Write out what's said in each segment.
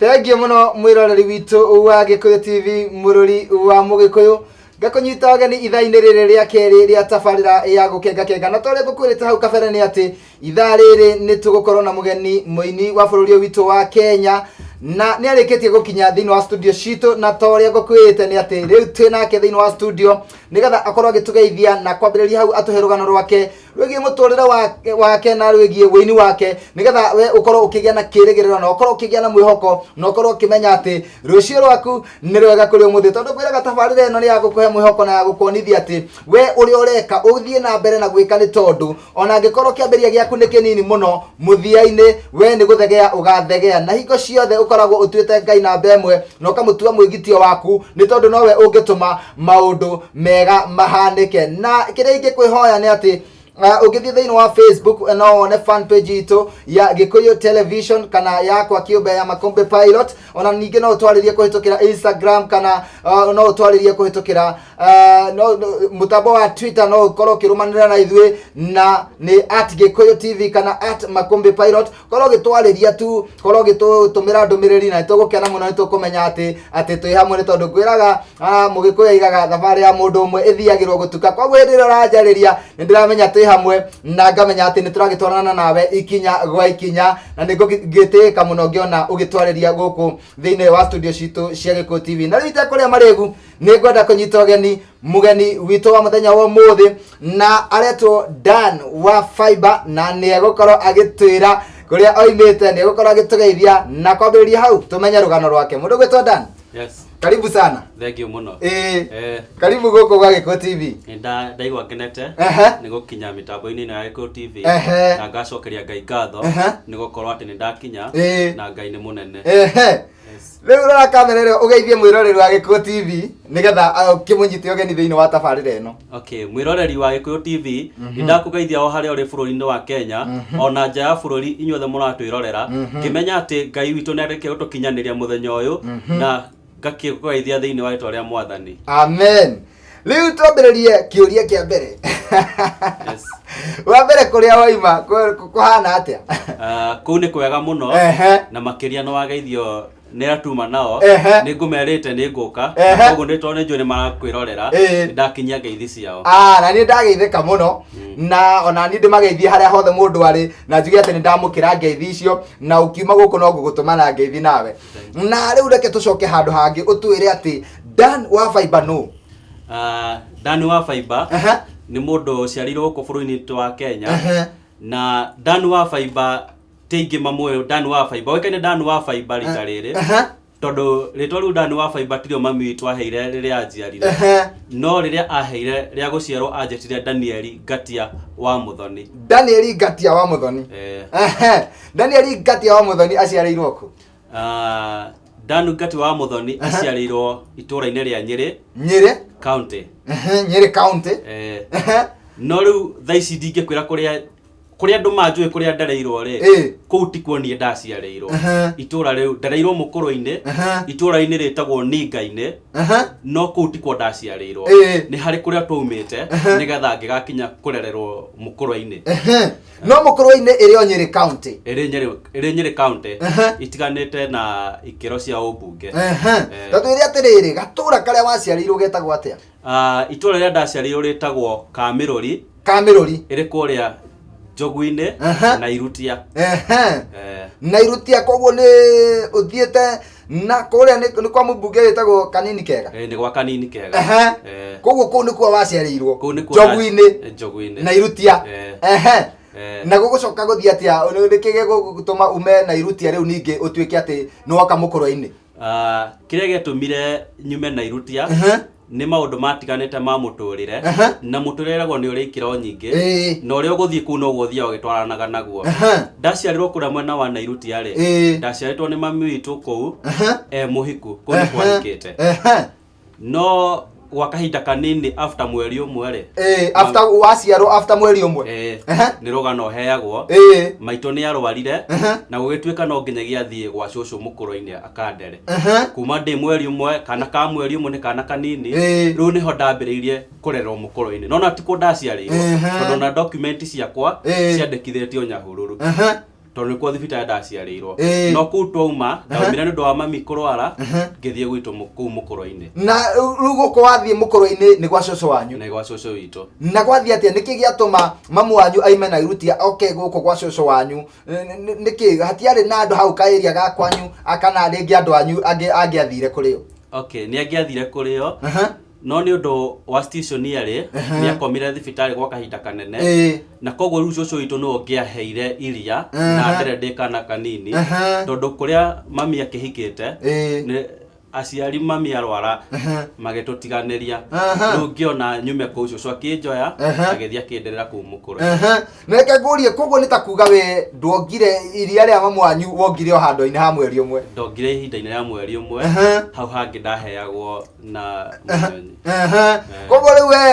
Thengiũ mũno mwĩroreri witũ wa Gĩkũyũ TV, mũrũri wa Mũgĩkũyũ. Ngakũnyita ũgeni ithaa-inĩ rĩrĩ rĩa kerĩ rĩa tabarĩra ya gũkengakenga, na torĩa ngũkwĩrĩte hau kabere nĩ atĩ ithaa rĩrĩ nĩ tũgũkorwo na mũgeni mũini wa bũrũri ũyũ witũ wa Kenya, na nĩ arĩkĩtie gũkinya thĩinĩ wa studio citũ, na torĩa ngũkwĩrĩte nĩ atĩ rĩu twĩ nake thĩinĩ wa studio nĩgetha akorwo agĩtũgeithia na kwambĩrĩria hau atũhe rũgano rwake rwĩgiĩ mũtũrĩre wake na rwĩgiĩ wĩini wake, nĩgetha we ũkorwo ũkĩgĩa na kĩrĩgĩrĩro na ũkorwo ũkĩgĩa na mwĩhoko na ũkorwo ũkĩmenya atĩ rũciũ rwaku nĩ rwega kũrĩ ũmũthĩ, tondũ ngwĩraga tabarĩra ĩno nĩ ya gũkũhe mwĩhoko na ya gũkuonithia atĩ we ũrĩa ũreka ũthiĩ na mbere na gwĩka, nĩ tondũ ona angĩkorwo kĩambĩrĩria gĩaku nĩ kĩnini mũno, mũthia-inĩ we nĩ gũthegea ũgathegea. Na hingo ciothe ũkoragwo ũtuĩte Ngai namba ĩmwe na ũkamũtua mwĩgitio waku, nĩ tondũ nowe ũngĩtũma maũndũ mega mahanĩke. Na kĩrĩa ingĩkwĩhoya nĩ atĩ ũngĩthiĩ thĩinĩ wa Facebook no wone fan page itũ ya Gĩkũyũ Television kana yakwa kĩũmbe ya Makombe Pilot. Ona ningĩ no ũtwarĩrie kũhĩtũkĩra Instagram kana no ũtwarĩrie kũhĩtũkĩra no, mũtambo wa Twitter, no ũkorwo ũkĩrũmanĩrĩra na ithuĩ na nĩ @GĩkũyũTV kana @MakombePilot. Korwo ũgĩtwarĩria tu, korwo ũgĩtũtũmĩra ndũmĩrĩri na nĩtũgũkena mũno, nĩtũkũmenya atĩ twĩ hamwe, nĩ tondũ ngwĩraga mũgĩkũyũ aigaga thabarĩ ya mũndũ ũmwe ĩthiagĩrwo gũtuka. Koguo hĩndĩ ĩrĩa ũranjarĩria nĩ ndĩramenya twĩ hamwe na ngamenya atĩ nĩ tũragĩtwarana nawe ikinya gwa ikinya, na nĩ ngũgĩtĩĩka mũno ngĩona ũgĩtwarĩria gũkũ thĩinĩ wa studio citũ cia Gĩkũyũ TV. Na rĩu itekũrĩa marĩgu, nĩ ngwenda kũnyita ũgeni mũgeni witũ wa mũthenya wa ũmũthĩ, na aretwo Dan wa Fiber, na nĩ egũkorwo agĩtwĩra kũrĩa oimĩte, nĩ egũkorwo agĩtũgeithia na kwambĩrĩria hau tũmenye rũgano rwake. Mũndũ gwĩtwo Dan, Yes, karibu sana. Thank you mũno. Karibu gũkũ gwa Gĩkũyũ TV. Nĩ ndaigua ngenete nĩ gũkinya mĩtambo-inĩ ĩno ya Gĩkũyũ TV na ngacokeria Ngai ngatho nĩ gũkorwo atĩ nĩ ndakinya na Ngai nĩ mũnene. Yes. Rĩu rora kamera ĩrĩa, ũgeithie mwĩroreri wa Gĩkũyũ TV nĩgetha ũkĩmũnyite ũgeni thĩinĩ wa tabarĩra ĩno. Okay, mwĩroreri wa Gĩkũyũ TV, nĩ ndakũgeithia o harĩa ũrĩ bũrũri-inĩ wa Kenya ona nja ya bũrũri, inyuothe mũratwĩrorera, ngĩmenya atĩ Ngai witũ nĩ arĩkia gũtũkinyanĩria mũthenya ũyũ, na ngakĩkũgeithia thĩinĩ wa rĩtwa rĩa Mwathani. Amen. Rĩu twambĩrĩrie kĩũria kĩa mbere. Yes. Wa mbere, kũrĩa waima kũhana atĩa? Ah, kũu nĩ kwega mũno na makĩria nĩ wageithio nĩ atuma nao. Nĩ ngũmerĩte nĩ ngũka, na koguo nĩ tondũ nĩ njũĩ nĩ marakwĩrorera, nĩ ndakinyia ngeithi ciao. Ah, na niĩ ndageithĩka mũno, na ona niĩ ndĩmageithie harĩa hothe mũndũ arĩ, na njuge atĩ nĩ ndamũkĩra ngeithi icio, na ũkiuma gũkũ no ngũgũtũma na ngeithi nawe. Na rĩu reke tũcoke handũ hangĩ, ũtwĩre atĩ Dan wa Fiber nũ? Ah, Dan wa Fiber nĩ mũndũ ũciarĩirwo gũkũ bũrũri-inĩ witũ wa Kenya. Na Dan wa Fiber ti aingĩ mamũĩ. Dan wa Fiber oĩkaine Dan wa Fiber rita rĩrĩ tondũ rĩtwa rĩu Dan wa Fiber tirio mami witũ aheire rĩrĩa anjiarire, no rĩrĩa aheire rĩa gũciarwo anjĩtire Danieli Ngatia wa Mũthoni. Danieli Ngatia wa Mũthoni. Danieli Ngatia wa Mũthoni aciarĩirwo kũ? Ah, Dan Ngatia wa Mũthoni aciarĩirwo itũũra-inĩ rĩa Nyĩrĩ Nyĩrĩ County. Nyĩrĩ County. No rĩu thaa ici ndingĩkwĩra kũrĩa andũ manjũĩ kũrĩa ndereirwo rĩ, kũu tikuo niĩ ndaciarĩirwo. Itũũra rĩu ndereirwo mũkũrũ-inĩ, itũũra-inĩ rĩtagwo Ninga-inĩ, no kũu tikuo ndaciarĩirwo. Nĩ harĩ kũrĩa twaumĩte nĩgetha ngĩgakinya kũrererwo mũkũrũ-inĩ. No mũkũrũ-inĩ ĩrĩ o Nyĩrĩ County? Ĩrĩ Nyĩrĩ County, itiganĩte na ikĩro cia ũmbunge. Tatwĩre atĩrĩrĩ, gatũra karĩa waciarĩirwo getagwo atĩa? Ah, itũũra rĩrĩa ndaciarĩirwo rĩtagwo Kamĩrũri. Kamĩrũri. Ĩrĩ kũrĩa Njogu-inĩ na Irutia. Na Irutia, koguo nĩ ũthiĩte na kũrĩa nĩ kwa mũmbunge wĩtagwo Kanini Kega? Nĩ gwa Kanini Kega. Koguo kũu nĩkuo waciarĩirwo? Kũu nĩkuo. Njogu-inĩ. Njogu-inĩ. Na Irutia. Na gũgũcoka gũthiĩ atĩa? Nĩ kĩ gĩgũtũma ume na Irutia rĩu ningĩ ũtuĩke atĩ nĩ woka mũkũrwe-inĩ? Ah, kĩrĩa gĩatũmire nyume na Irutia nĩ maũndũ matiganĩte ma mũtũrĩre, na mũtũrĩre ragwo nĩ ũrĩ ikĩro nyingĩ, na ũrĩa ũgũthiĩ kũu noguo ũthiaga ũgĩtwaranaga naguo. Ndaciarĩrwo kũrĩa mwena wa Nairutia rĩ, ndaciarĩtwo nĩ mami witũ kũu e mũhiku, kũu nĩ kwahikĩte. No gwa kahinda kanini, after mweri ũmwe rĩ, After waciarwo, after mweri ũmwe? Nĩ rũgano heagwo. Maitũ nĩ arwarire na gũgĩtuĩka no nginyagia athiĩ gwa cũcũ mũkũrũ-inĩ akandere. Kuma ndĩ mweri ũmwe, kana ka mweri ũmwe nĩ kana kanini. Rĩu nĩho ndambĩrĩirie kũrerwo mũkũrũ-inĩ, no na tikuo ndaciarĩirwo, tondũ na document ciakwa ciandĩkithĩtio Nyahururu. Tondũ nĩkuo thibitarĩ ndaciarĩirwo. Ĩĩ. No kũu twauma, ndaumire nĩ ũndũ wa mami kũrwara, ngĩthiĩ gwitũ kũu mũkũrwe-inĩ. Na rĩu gũkũ wathiĩ mũkũrwe-inĩ nĩ gwa cũcũ wanyu? Nĩ gwa cũcũ witũ. Na gwathiĩ atĩa? Nĩkĩ gĩatũma mamu wanyu aime Nairutia oke gũkũ gwa cũcũ wanyu? Nĩkĩ hatiarĩ na andũ hau kaĩria ga kwanyu, kana rĩngĩ andũ anyu angĩ angĩathire kũrĩ o? Okay, nĩ angĩathire kũrĩ o. No nĩ ũndũ wa situation yarĩ, nĩ akomire thibitarĩ gwa kahinda kanene. Na koguo rĩu cũcũ witũ nĩwe ũngĩaheire iria na ndere ndĩ kana kanini. Tondũ kũrĩa mami akĩhikĩte, nĩ aciari mami arwara magĩtũtiganĩria. Rĩu ngĩona nyume kũu, cũcũ akĩnjoya, agĩthiĩ akĩnderera kũu mũkũrwe. Na reke ngũrie, koguo nĩ ta kuga we nduongire iria rĩa mamu wanyu, wongire o handũ-inĩ ha mweri ũmwe? Ndongire ihinda-inĩ rĩa mweri ũmwe. Hau hangĩ ndaheagwo na mũnyonyi. Koguo rĩu we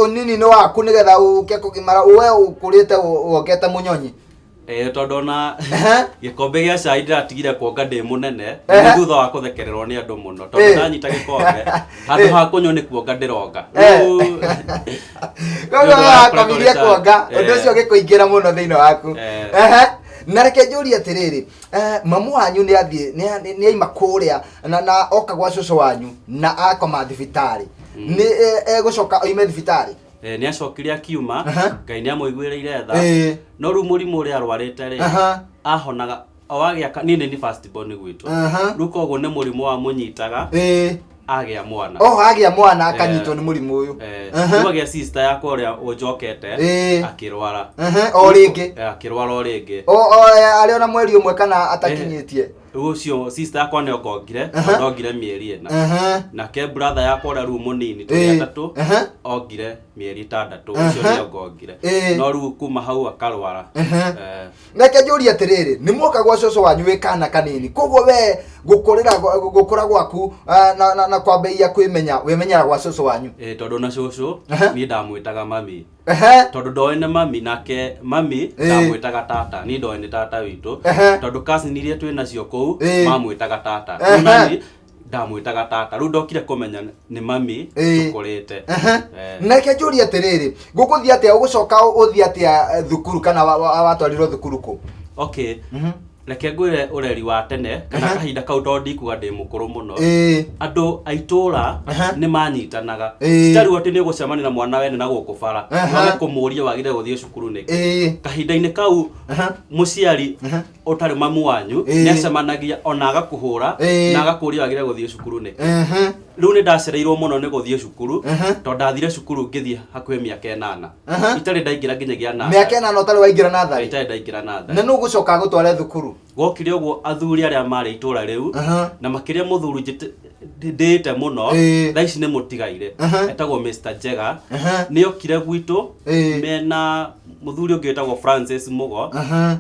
ũnini-inĩ waku nĩgetha ũke kũgimara, we ũkũrĩte wongete mũnyonyi? Ĩĩ, tondũ ona gĩkombe gĩa cai ndĩratigire kuonga ndĩ mũnene nĩ thutha wa kũthekererwo nĩ andũ mũno, tondũ ndanyita gĩkombe handũ ha kũnyua nĩ kuonga ndĩronga. Rĩu Koguo nĩ ũndũ wa wakomirie kũrekwo kuonga, ũndũ ũcio ũgĩkũingĩra mũno thĩinĩ waku. Na reke njũrie atĩrĩrĩ, mamu wanyu nĩ athiĩ, nĩ aima kũrĩa na oka gwa cũcũ wanyu na akoma thibitarĩ, nĩ egũcoka oime thibitarĩ? Nĩ acokire akiuma. Ngai nĩ amũiguĩrĩire tha. No rĩu mũrimũ ũrĩa arwarĩte rĩ, ahonaga o agĩa niĩ nĩ first born gwitũ. Rĩu koguo nĩ mũrimũ wamũnyitaga agĩa mwana. O agĩa mwana akanyitwo nĩ mũrimũ ũyũ. Rĩu agĩa sister yakwa ũrĩa ũnjokete akĩrwara. O rĩngĩ? Akĩrwara o rĩngĩ. O arĩ ona mweri ũmwe kana atakinyĩtie? Rĩu ũcio sister yakwa nĩ ongongire, tondũ ongire mĩeri 4. Nake brother yakwa ũrĩa rĩu mũnini, tũrĩ atatũ, ongire mĩeri 6, ũcio nĩ ongongire. No rĩu kuma hau akarwara. Reke njũrie atĩrĩrĩ, nĩ mwoka gwa cũcũ wanyu wĩ kana kanini, koguo we gũkũrĩra gũkũra gwaku na kwambĩrĩria kwĩmenya wĩmenyera gwa cũcũ wanyu? Ĩĩ, tondũ na cũcũ niĩ ndamwĩtaga mami. Tondũ ndoĩ nĩ mami, nake mami ndamwĩtaga tata, niĩ ndoĩ nĩ tata witũ. Tondũ cousin iria twĩ nacio kũu mamwĩtaga tata. Rĩu nani ndamwĩtaga tata, rĩu ndokire kũmenya nĩ mami tũkũrĩte. Na reke njũrie atĩrĩrĩ, gũgũthiĩ atĩa, ũgũcoka ũthiĩ atĩa thukuru, kana watwarirwo thukuru kũ? Okay, reke ngwĩre ũreri wa tene kana kahinda kau, tondũ ndikuga ndĩ mũkũrũ mũno, andũ a itũra nĩ manyitanaga. Ti tarĩu atĩ nĩ ũgũcemania na mwana wene na gũkũ bara wage kũmũria wagire gũthiĩ cukuru nĩkĩ. Kahinda-inĩ kau mũciari ũtarĩ mamu wanyu nĩ acemanagia ona agakũhũra na agakũria wagire gũthiĩ cukuru nĩkĩ. Rĩu nĩ ndacereirwo mũno nĩ gũthiĩ cukuru, tondũ ndathire cukuru ngĩthiĩ hakuhĩ mĩaka 8 itarĩ ndaingĩra nginyagia natharĩ. Mĩaka 8 ũtarĩ waingĩra natharĩ? Itarĩ ndaingĩra natharĩ. Na nũ gũcoka gũtware thukuru? Gwokire ũguo, athuri arĩa marĩ itũra rĩu, na makĩria mũthuri ndĩĩte mũno, thaa ici nĩ mũtigaire, etagwo Mr Njega, nĩ okire gwitũ mena mũthuri ũngĩ wĩtagwo Francis Mugo.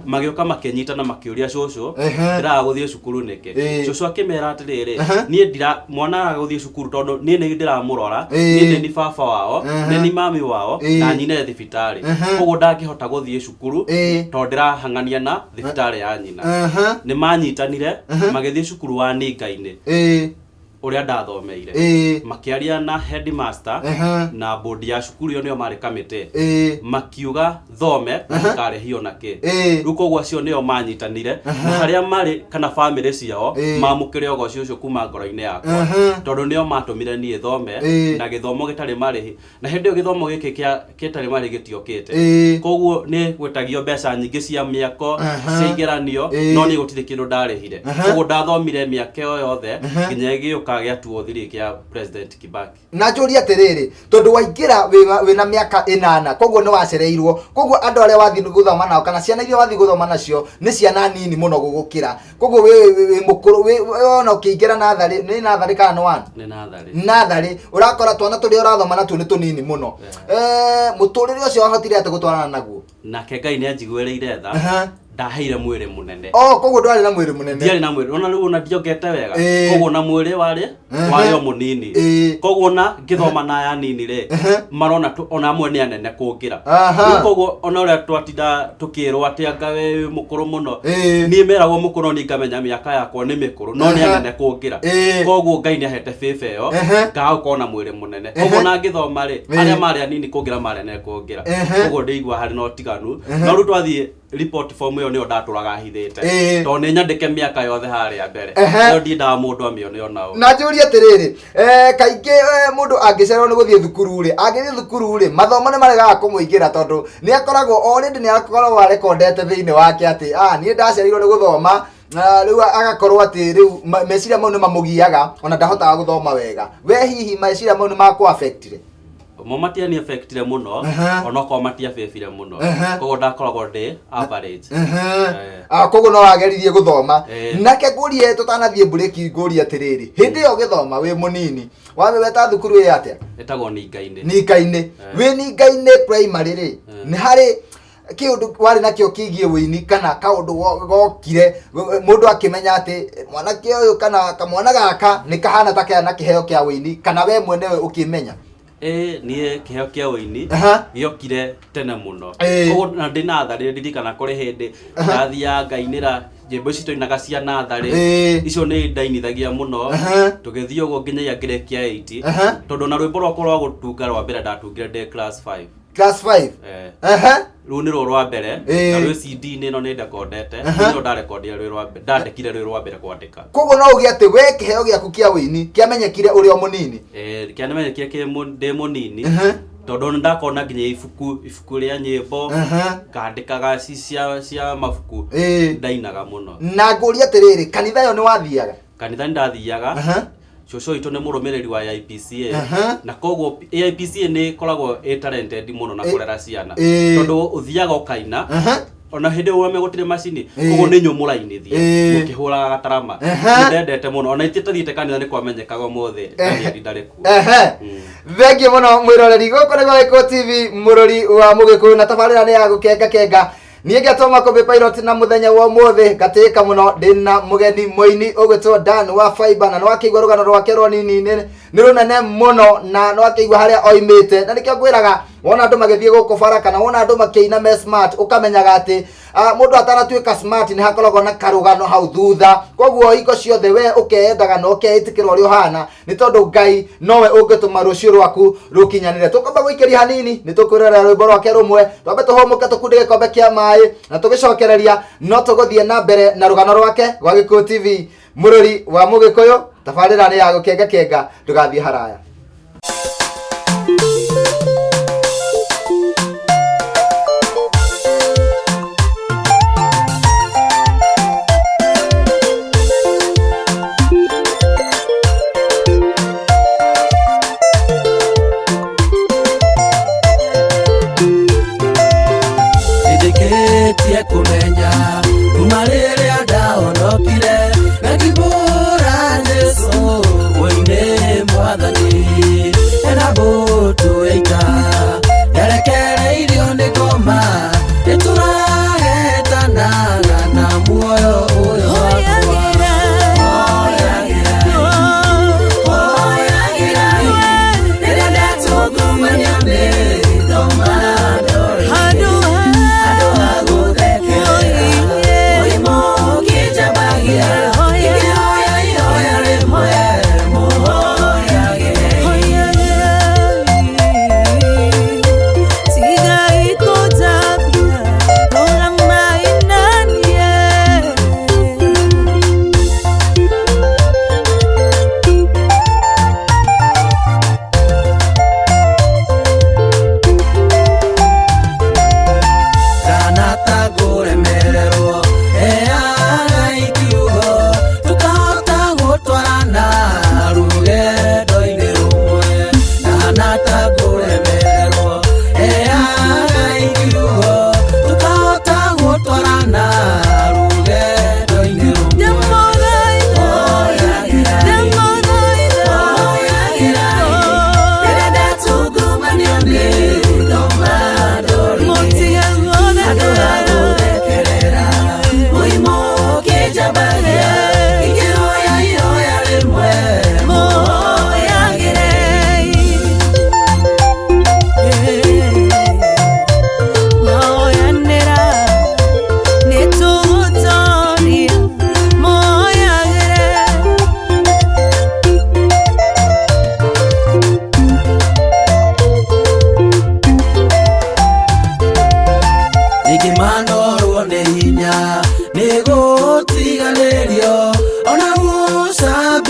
Magĩũka makĩnyitana makĩũria cũcũ, ndĩraga gũthiĩ cukuru nĩkĩ? Cũcũ akĩmera atĩrĩrĩ, niĩ ndira mwana araga gũthiĩ cukuru tondũ niĩ nĩ ndĩramũrora, niĩ nĩ ni baba wao, nĩ ni mami wao, na nyina e thibitarĩ, koguo ndangĩhota gũthiĩ cukuru tondũ ndĩrahang'ania na thibitarĩ ya nyina. Nĩ manyitanire magĩthiĩ cukuru wa Ninga-inĩ ũrĩa ndathomeire, makĩaria na headmaster na board ya cukuru ĩyo, nĩo marĩ kamĩtĩ, makiuga thome na ndikarĩhio na kĩ. Rĩu koguo acio nĩo manyitanire na harĩa marĩ kana famĩlĩ ciao mamũkĩre ũgoci ũcio kuma ngoro-inĩ yakwa, tondũ nĩo matũmire niĩ thome na gĩthomo gĩtarĩ marĩhi, na hĩndĩ ĩyo gĩthomo gĩkĩ kĩa gĩtarĩ marĩhi gĩtiokĩte. Koguo nĩ gwetagio mbeca nyingĩ cia mĩako, cia igeranio, no niĩ gũtirĩ kĩndũ ndarĩhire. Koguo ndathomire mĩaka ĩyo yothe nginya ĩgĩũka gĩatuo thiri kĩa President Kibaki. Na njũrie atĩrĩrĩ, tondũ waingĩra wĩna mĩaka 8, koguo nĩ wacereirwo, koguo andũ arĩa wathiĩ gũthoma nao kana ciana iria wathiĩ gũthoma nacio nĩ ciana nini mũno gũgũkĩra, koguo wĩ mũkũrũ ona ũkĩingĩra natharĩ, nĩ natharĩ kana nĩ one? Nĩ natharĩ. Natharĩ, ũrakora twana tũrĩa ũrathoma natuo nĩ tũnini mũno. Mũtũrĩre ũcio wahotire atĩa gũtwarana naguo? Nake Ngai nĩ anjiguĩrĩire tha. Ndaheire mwĩrĩ mũnene. Oh, koguo ndwarĩ na mwĩrĩ mũnene? Ndiarĩ na mwĩrĩ, ona rĩu ona ndiongete wega. Koguo na mwĩrĩ warĩ o mũnini. Koguo na ngĩthoma na aya nini rĩ, marona ona amwe nĩ anene kũngĩra. Rĩu koguo ona ũrĩa twatinda tũkĩrwo atĩ anga we wĩ mũkũrũ mũno, niĩ meragwo mũkũrũ, niĩ ngamenya mĩaka yakwa nĩ mĩkũrũ, no nĩ anene kũngĩra. Koguo Ngai nĩ ahete bĩba ĩyo ngaga gũkorwo na mwĩrĩ mũnene, koguo na ngĩthoma rĩ, arĩa marĩ anini kũngĩra marĩ anene kũngĩra. Koguo ndĩigua harĩ na ũtiganu, no rĩu twathiĩ Report form ĩyo nĩyo ndatũraga hithĩte, tondũ nĩ nyandĩke mĩaka yothe harĩa mbere. Ĩyo ndiendaga mũndũ amĩone onao. Na njũrie atĩrĩrĩ, kaingĩ mũndũ angĩcererwo nĩ gũthiĩ thukuru rĩ, angĩthiĩ thukuru rĩ, mathomo nĩ maregaga kũmũingĩra, tondũ nĩ akoragwo already nĩ akoragwo arekondete thĩinĩ wake atĩ niĩ ndacereirwo nĩ gũthoma, na rĩu agakorwo atĩ rĩu meciria mau nĩ mamũgiaga, ona ndahotaga gũthoma wega. We hihi meciria mau nĩ makũ affectire? Mo matiani affectire mũno, onokorwo matiabĩbire mũno. Koguo ndakoragwo ndĩ average. Koguo no wageririe gũthoma. Nake ngũrie, tũtanathiĩ mburĩki, ngũrie atĩrĩrĩ, hĩndĩ ĩyo ũgĩthoma wĩ mũnini, wawe weta thukuru ĩ atĩa? Ĩtagwo Ninga-inĩ. Ninga-inĩ. Wĩ Ninga-inĩ primary rĩ, nĩ harĩ kĩũndũ warĩ nakĩo kĩgiĩ wĩini, kana kaũndũ gokire mũndũ akĩmenya atĩ mwanake ũyũ kana kamwana gaka nĩ kahana ta kena kĩheo kĩa wĩini, kana we mwenyewe ũkĩmenya? Ĩ, niĩ kĩheo kĩa ũini gĩokire tene mũno. Koguo na ndĩ natharĩ, ndirikana kũrĩ hĩndĩ ndathiaga ngainĩra nyĩmbo ici tũinaga cia natharĩ. Icio nĩ ndainithagia mũno. Tũgĩthiĩ ũguo nginyagia ngĩrĩkia 8, tondũ na rwĩmbo rwakwa rwa gũtunga rwa mbere ndatungire ndĩ class 5. Class 5? Eh. Rũu nĩ rwo rwa mbere. Na rwĩ CD-inĩ ĩno nĩ ndekondete. Nĩrwo ndarekondire rwĩ rwa mbere, ndandĩkire rwĩ rwa mbere kwandĩka. Koguo no uge atĩ we kĩheo gĩaku kĩa wĩini kĩamenyekire ũrĩ o mũnini? Kĩamenyekire ndĩ mũnini, tondũ nĩ ndakona nginya ibuku rĩa nyĩmbo, ngandĩkaga cia mabuku. Ndainaga mũno. Na ngũrie atĩrĩrĩ, kanitha ĩyo nĩ wathiaga? Kanitha nĩ ndathiaga. Cũcũ witũ nĩ mũrũmĩrĩri wa AIPCA. Na koguo AIPCA nĩ ĩkoragwo ĩ talented mũno na kũrera ciana, tondũ ũthiaga ũkaina, ona hĩndĩ ĩyo ũrĩa gũtirĩ macini, koguo nĩ inyuĩ mũrainithia mũkĩhũraga gatarama. Nĩ ndendete mũno, ona ititathiĩte kanitha nĩ kwamenyekaga ũmũthĩ Daniel ndarĩ kuo. Thengiũ mũno mwĩroreri, gũkũ nĩ Gĩkũyũ TV, mũrori wa Mũgĩkũyũ, na tabarĩra nĩ ya gũkenga kenga. Niĩ ngetwo Makũmbĩ Pilot, na mũthenya wa ũmũthĩ ngatĩĩka mũno ndĩna mũgeni mũini ũgwĩtwo Dan wa Faiba, na nĩwakĩigua rũgano rwake rwa nini nĩ rũnene mũno, na nĩwakĩigua harĩa oimĩte. Na nĩkĩo ngwĩraga, wona andũ magĩthiĩ gũkũ bara kana wona andũ makĩina me smart, ũkamenyaga atĩ mũndũ atanatuĩka smart nĩ hakoragwo na karũgano hau thutha. Koguo hingo ciothe we ũkeyendaga na ũkeĩtĩkĩra ũrĩa ũhana, nĩ tondũ Ngai nowe ũngĩtũma rũciũ rwaku rũkinyanĩre. Tũkwamba gũikĩria hanini, nĩ tũkwĩrorera rwĩmbo rwake rũmwe, twambe tũhũmũke, tũkunde gĩkombe kĩa maĩ, na tũgĩcokereria no tũgũthiĩ na mbere na rũgano rwake gwa Gĩkũyũ TV, mũrori wa Mũgĩkũyũ. Tabarĩra nĩ ya gũkenga kenga, ndũgathiĩ haraya. Nĩndĩkĩtie kũmenya kuma rĩrĩa ndahonokire na ngĩmbũra Jesũ, we nĩ Mwathani.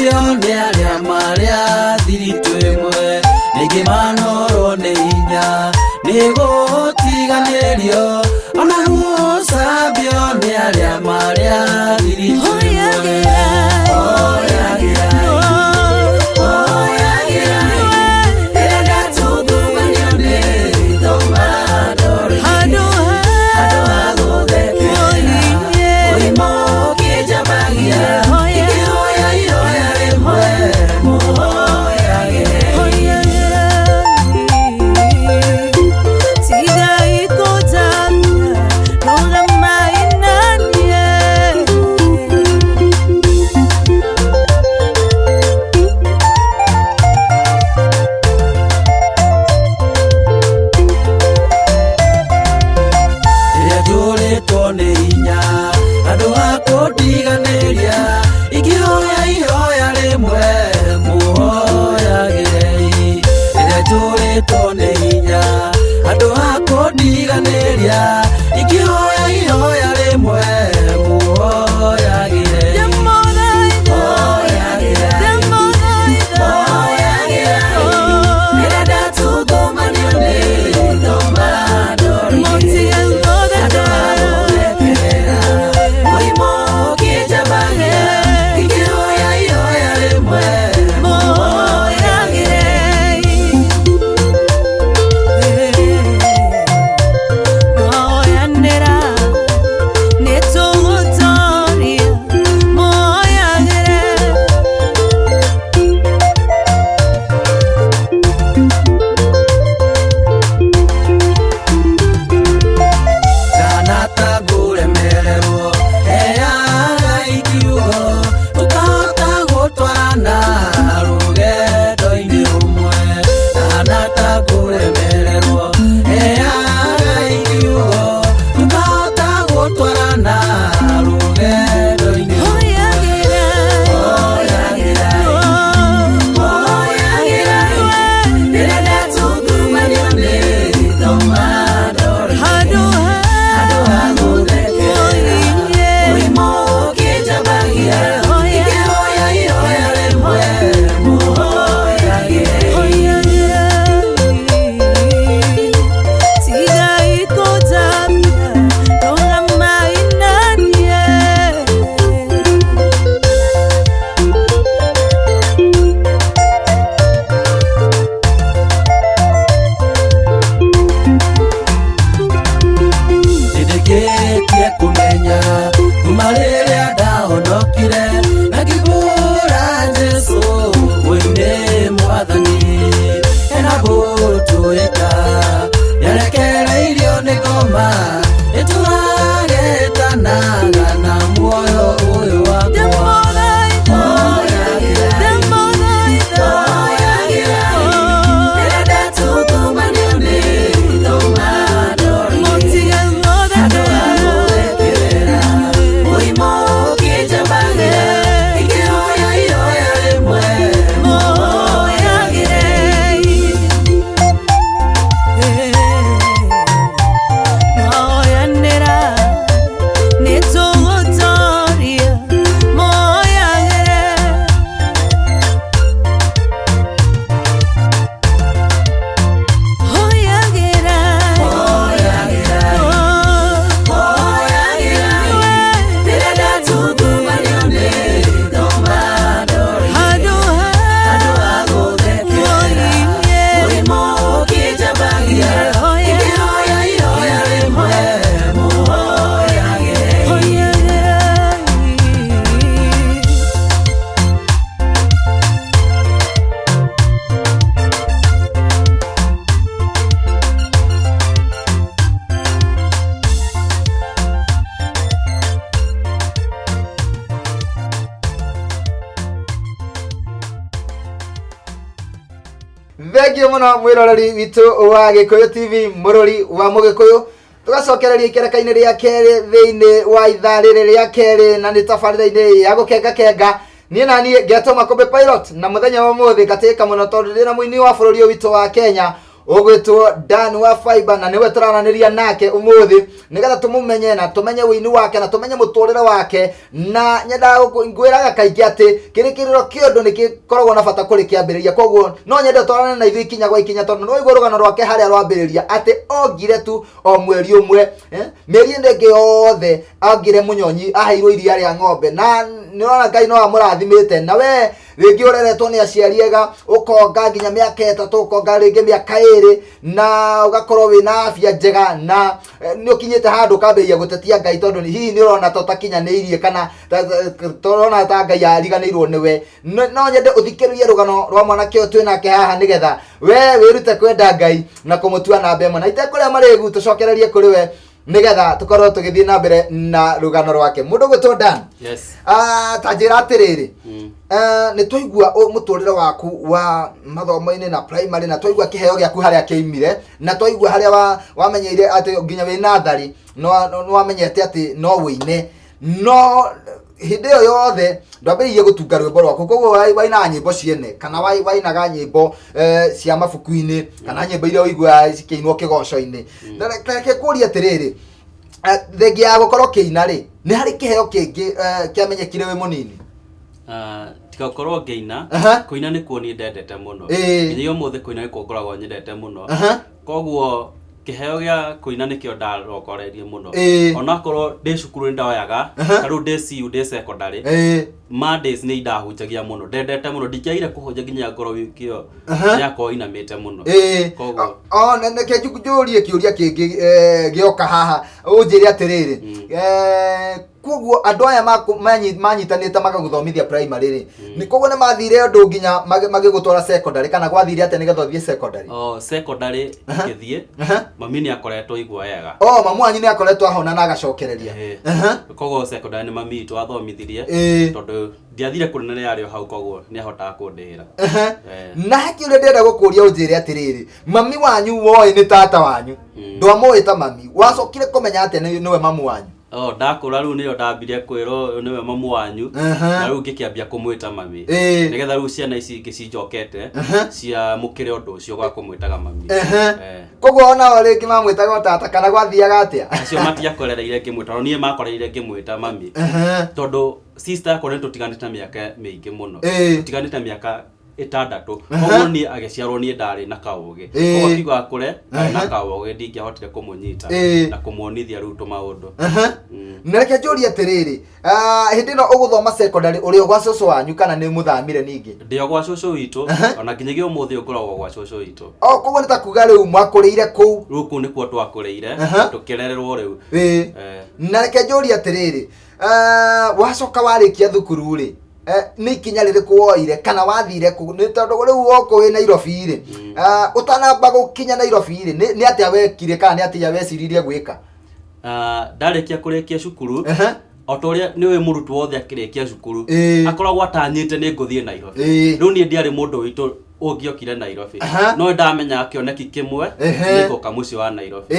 Gũcambio nĩ arĩa marĩa thiritũ ĩmwe, ningĩ manorwo nĩ hinya nĩ gũtiganĩrio, ona gũcambio nĩ arĩa marĩa thiritũ ĩmwe. Oyagĩrai, oyagĩrai, rĩrĩa ndatungumania nĩ thoma ndorire. Handũ ha gũthekerera, mũrimũ ũkĩnjambagia, ingĩhoya ihoya rĩmwe, mũhoyagĩre. Rĩrĩa njũrĩtwo nĩ hinya, andũ a kũndiganĩria, ingĩhoya ihoya rĩmwe, mũhoyagĩrei. Rĩrĩa njũrĩtwo nĩ hinya, andũ a kũndiganĩria, ingĩhoya ihoya rĩmwe, mũhoyagĩrei. Hoyagĩrai, hoyagĩrai, rĩrĩa ndatungumania nĩ thoma ndorire. Andũ a gũthekerera, mũrimũ ũkĩnjambagia, ingĩhoya ihoya rĩmwe, mũhoyagĩre. Ndana ngũremererwo, heaga ikiugo, tũkahota gũtwarana rũgendo-inĩ rũmwe. Ndana ngũremererwo, heaga ikiugo, tũkahota gũtwarana rũgendo-inĩ rũmwe. Oyagĩrai, oyagĩrai, rĩrĩa ndatungumania nĩ thoma ndorire. Handũ ha gũthekerera, mũrimũ ũkĩnjambagia, ingĩhoya ihoya rĩmwe, mũhoyagĩre. Nĩndĩkĩtie kũmenya kuma rĩrĩa ndahonokire na ngĩbũra Jesũ we nĩ mwathani, hena mbũtũ ĩta nĩarekereirio nĩ ngoma ĩtũragĩtanaga na muoyo ũyũ wakwa. Oyagĩrai, oyagĩrai, rĩrĩa ndatungumania nĩ thoma ndorire. Andũ a gũthekerera, mũrimũ ũkĩnjambagia, ingĩhoya ihoya rĩmwe, mũhoyagĩre. Oyagĩrai, oyagĩrai, rĩrĩa ndatungumania nĩ thoma ndorire. Handũ ha gũthekerera, mũrimũ ũkĩnjambagia, ingĩhoya ihoya rĩmwe, mũhoyagĩre. Thengio mũno mwĩroreri witũ wa Gĩkũyũ TV, mũrũri wa mũgĩkũyũ. Tũgacokereria ikereka-inĩ rĩa kerĩ thĩinĩ wa ithaa rĩrĩ rĩa kerĩ, na nĩ tabarĩra-inĩ ya gũkenga kenga. Niĩ na niĩ ngetwo Makũmbĩ Pilot, na mũthenya wa ũmũthĩ ngatĩĩka mũno tondũ ndĩna mũini wa bũrũri ũyũ witũ wa Kenya. Ũgwĩtwo Dan wa Fiber, na nĩwe tũraranĩria nake ũmũthĩ nĩgetha tũmũmenye na tũmenye ũini wake na tũmenye mũtũrĩre wake. Na nyendaga ngwĩraga kaingĩ atĩ kĩrĩkĩrĩro kĩa ũndũ nĩ gĩkoragwo na bata kũrĩ kĩambĩrĩria. Koguo no nyende twarane na ithuĩ ikinya gwa ikinya, tondũ nĩwaigua rũgano rwake harĩa rwambĩrĩria atĩ ongire tu o mweri ũmwe, mĩeri ĩno ĩngĩ yothe angire mũnyonyi, aheirwo iria rĩa ng'ombe, na nĩũrona Ngai no amũrathimĩte. Na we rĩngĩ ũreretwo nĩ aciari ega, ũkonga nginya mĩaka 3, ũkonga rĩngĩ mĩaka 2, na ũgakorwo wĩna afya njega, na nĩ ũkinyĩte handũ ũkambĩrĩria gũtetia Ngai, tondũ hihi nĩ ũrona ta ũtakinyanĩirie kana tũrona ta Ngai ariganĩirwo nĩwe. No nyende ũthikĩrĩrie rũgano rwa mwanake ũyũ twĩ nake haha, nĩgetha we wĩrute kwenda Ngai na kũmũtua namba ĩmwe. Na itekũrĩa marĩgu, tũcokererie kũrĩ we nĩgetha tũkorwo tũgĩthiĩ na mbere na rũgano rwake. Mũndũ ũgwĩtwo Dan, Yes. Ta njĩra atĩrĩrĩ, nĩ twaigua mũtũrĩre waku wa mathomo-inĩ na primary, na twaigua kĩheo gĩaku harĩa kĩaimire, na twaigua harĩa wamenyeire atĩ nginya wĩ nathari nĩ wamenyete atĩ no wĩine, no hĩndĩ ĩyo yothe ndwambĩrĩirie gũtunga rwĩmbo rwaku. Koguo wainaga nyĩmbo ciene, kana wainaga nyĩmbo cia mabuku-inĩ, kana nyĩmbo iria ũiguaga cikĩinwo kĩgoco-inĩ? Na reke ngũrie atĩrĩrĩ, thengia ya gũkorwo kĩina rĩ, nĩ harĩ kĩheo kĩngĩ kĩamenyekire wĩ mũnini? Tiga gũkorwo ngĩina, kũina nĩkuo niĩ ndendete mũno. Nginyagia ũmũthĩ kũina nĩkuo ngoragwo nyendete mũno. Koguo kĩheo gĩa kũina nĩkĩo ndarongoreirie mũno. Onakorwo ndĩ cukuru nĩ ndoyaga, ta rĩu ndĩ CU, ndĩ secondary, Mondays nĩ ndahunjagia mũno, ndendete mũno, ndingĩagire kũhunjia nginya ngorwo wiki ĩyo yakwa inamĩte mũno. Koguo O reke njũrie kĩũria kĩngĩ gĩoka haha, ũnjĩre atĩrĩrĩ, koguo andũ aya manyitanĩte magagũthomithia primary rĩ, nĩ koguo nĩ mathire ũndũ nginya magĩgũtwara secondary, kana gwathire atĩa nĩgetha ũthiĩ secondary? O secondary ngĩthiĩ, mami nĩ akoretwo igua wega. O mamu wanyu nĩ akoretwo ahona na agacokereria? Koguo secondary nĩ mami witũ athomithirie, tondũ ndiathire kũnene, yarĩ o hau, koguo nĩ ahotaga kũndĩhĩra. Na he kĩũria ndĩrenda gũkũria, ũnjĩre atĩrĩrĩ, mami wanyu woĩ nĩ tata wanyu, ndwamũĩ ta mami, wacokire kũmenya atĩa nĩwe mamu wanyu? O ndakũra rĩu nĩyo ndambire kwĩrwo ũyũ nĩwe mamu wanyu, na rĩu ngĩkĩambia kũmwĩta mami, nĩgetha rĩu ciana ici ingĩ cinjokete ciamũkĩre ũndũ ũcio gwa kũmwĩtaga mami. Koguo onao rĩngĩ mamwĩtaga o tata, kana gwathiaga atĩa? Acio matiakorereire ngĩmwĩta, no niĩ makorereire ngĩmwĩta mami, tondũ sister yakwa nĩ tũtiganĩte mĩaka mĩingĩ mũno. Tũtiganĩte mĩaka 6. Koguo niĩ agĩciarwo niĩ ndarĩ na kaũgĩ. Koguo akiuga akũre ndarĩ na kaũgĩ, ndingĩahotire kũmũnyita na kũmuonithia rĩu tũmaũndũ. Na reke njũrie atĩrĩrĩ, hĩndĩ ĩno ũgũthoma secondary, ũrĩ o gwa cũcũ wanyu kana nĩ mũthamire ningĩ? Ndĩ o gwa cũcũ witũ, ona nginyagia ũmũthĩ ũyũ ngoragwo gwa cũcũ witũ. O koguo nĩ ta kuga rĩu mwakũrĩire kũu? Rĩu kũu nĩkuo twakũrĩire, tũkĩrererwo rĩu. Na reke njũrie atĩrĩrĩ, wacoka warĩkia thukuru rĩ, nĩ ikinya rĩrĩkũ woire kana wathire kũ? Nĩ tondũ rĩu woka wĩ Nairobi rĩ, ũtanamba gũkinya Nairobi rĩ, nĩ atĩa wekire kana nĩ atĩa weciririe gwĩka? Ndarĩkia kũrĩkia cukuru, o ta ũrĩa nĩ ũĩ mũrutwo wothe akĩrĩkia cukuru akoragwo atanyĩte nĩ ngũthiĩ Nairobi. Rĩu niĩ ndiarĩ mũndũ witũ ũngĩokire Nairobi, no ndamenyaga kĩoneki kĩmwe nĩ ngũka mũciĩ wa Nairobi.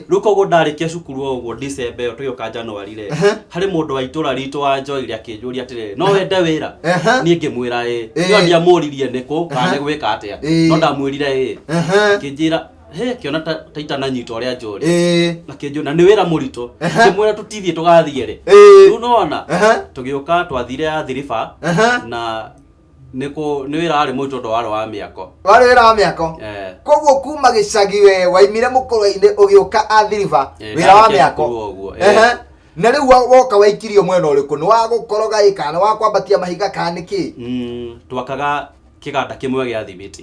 Rĩu koguo ndarĩkia cukuru o ũguo December ĩyo, tũgĩũka January rĩ, harĩ mũndũ wa itũra ritũ wanjoire akĩnjũria atĩrĩrĩ, no wende wĩra? Niĩ ngĩmwĩra ĩĩ. No ndiamũririe nĩkũ kana nĩ gwĩka atĩa, no ndamwĩrire ĩĩ. Akĩnjĩra he kĩona ta itananyita ũrĩa njũria, akĩnjũria na nĩ wĩra mũritũ? Ngĩmwĩra tũtithiĩ tũgathiĩ rĩ. Rĩu nona tũgĩũka twathire Athi River, na nĩ wĩra warĩ mũritũ tondũ warĩ wa mĩako. Warĩ wĩra wa mĩako? Koguo kuma gĩcagi we waimire mũkũrwe-inĩ ũgĩũka Athi River, wĩra wa Ndarĩkia mĩako. cukuru ũguo. Na rĩu woka waikirio mwena ũrĩkũ? Nĩ wa gũkoroga ĩ, kana nĩ wa kwambatia mahiga, kana nĩ kĩ? Twakaga kĩganda kĩmwe gĩa thimiti,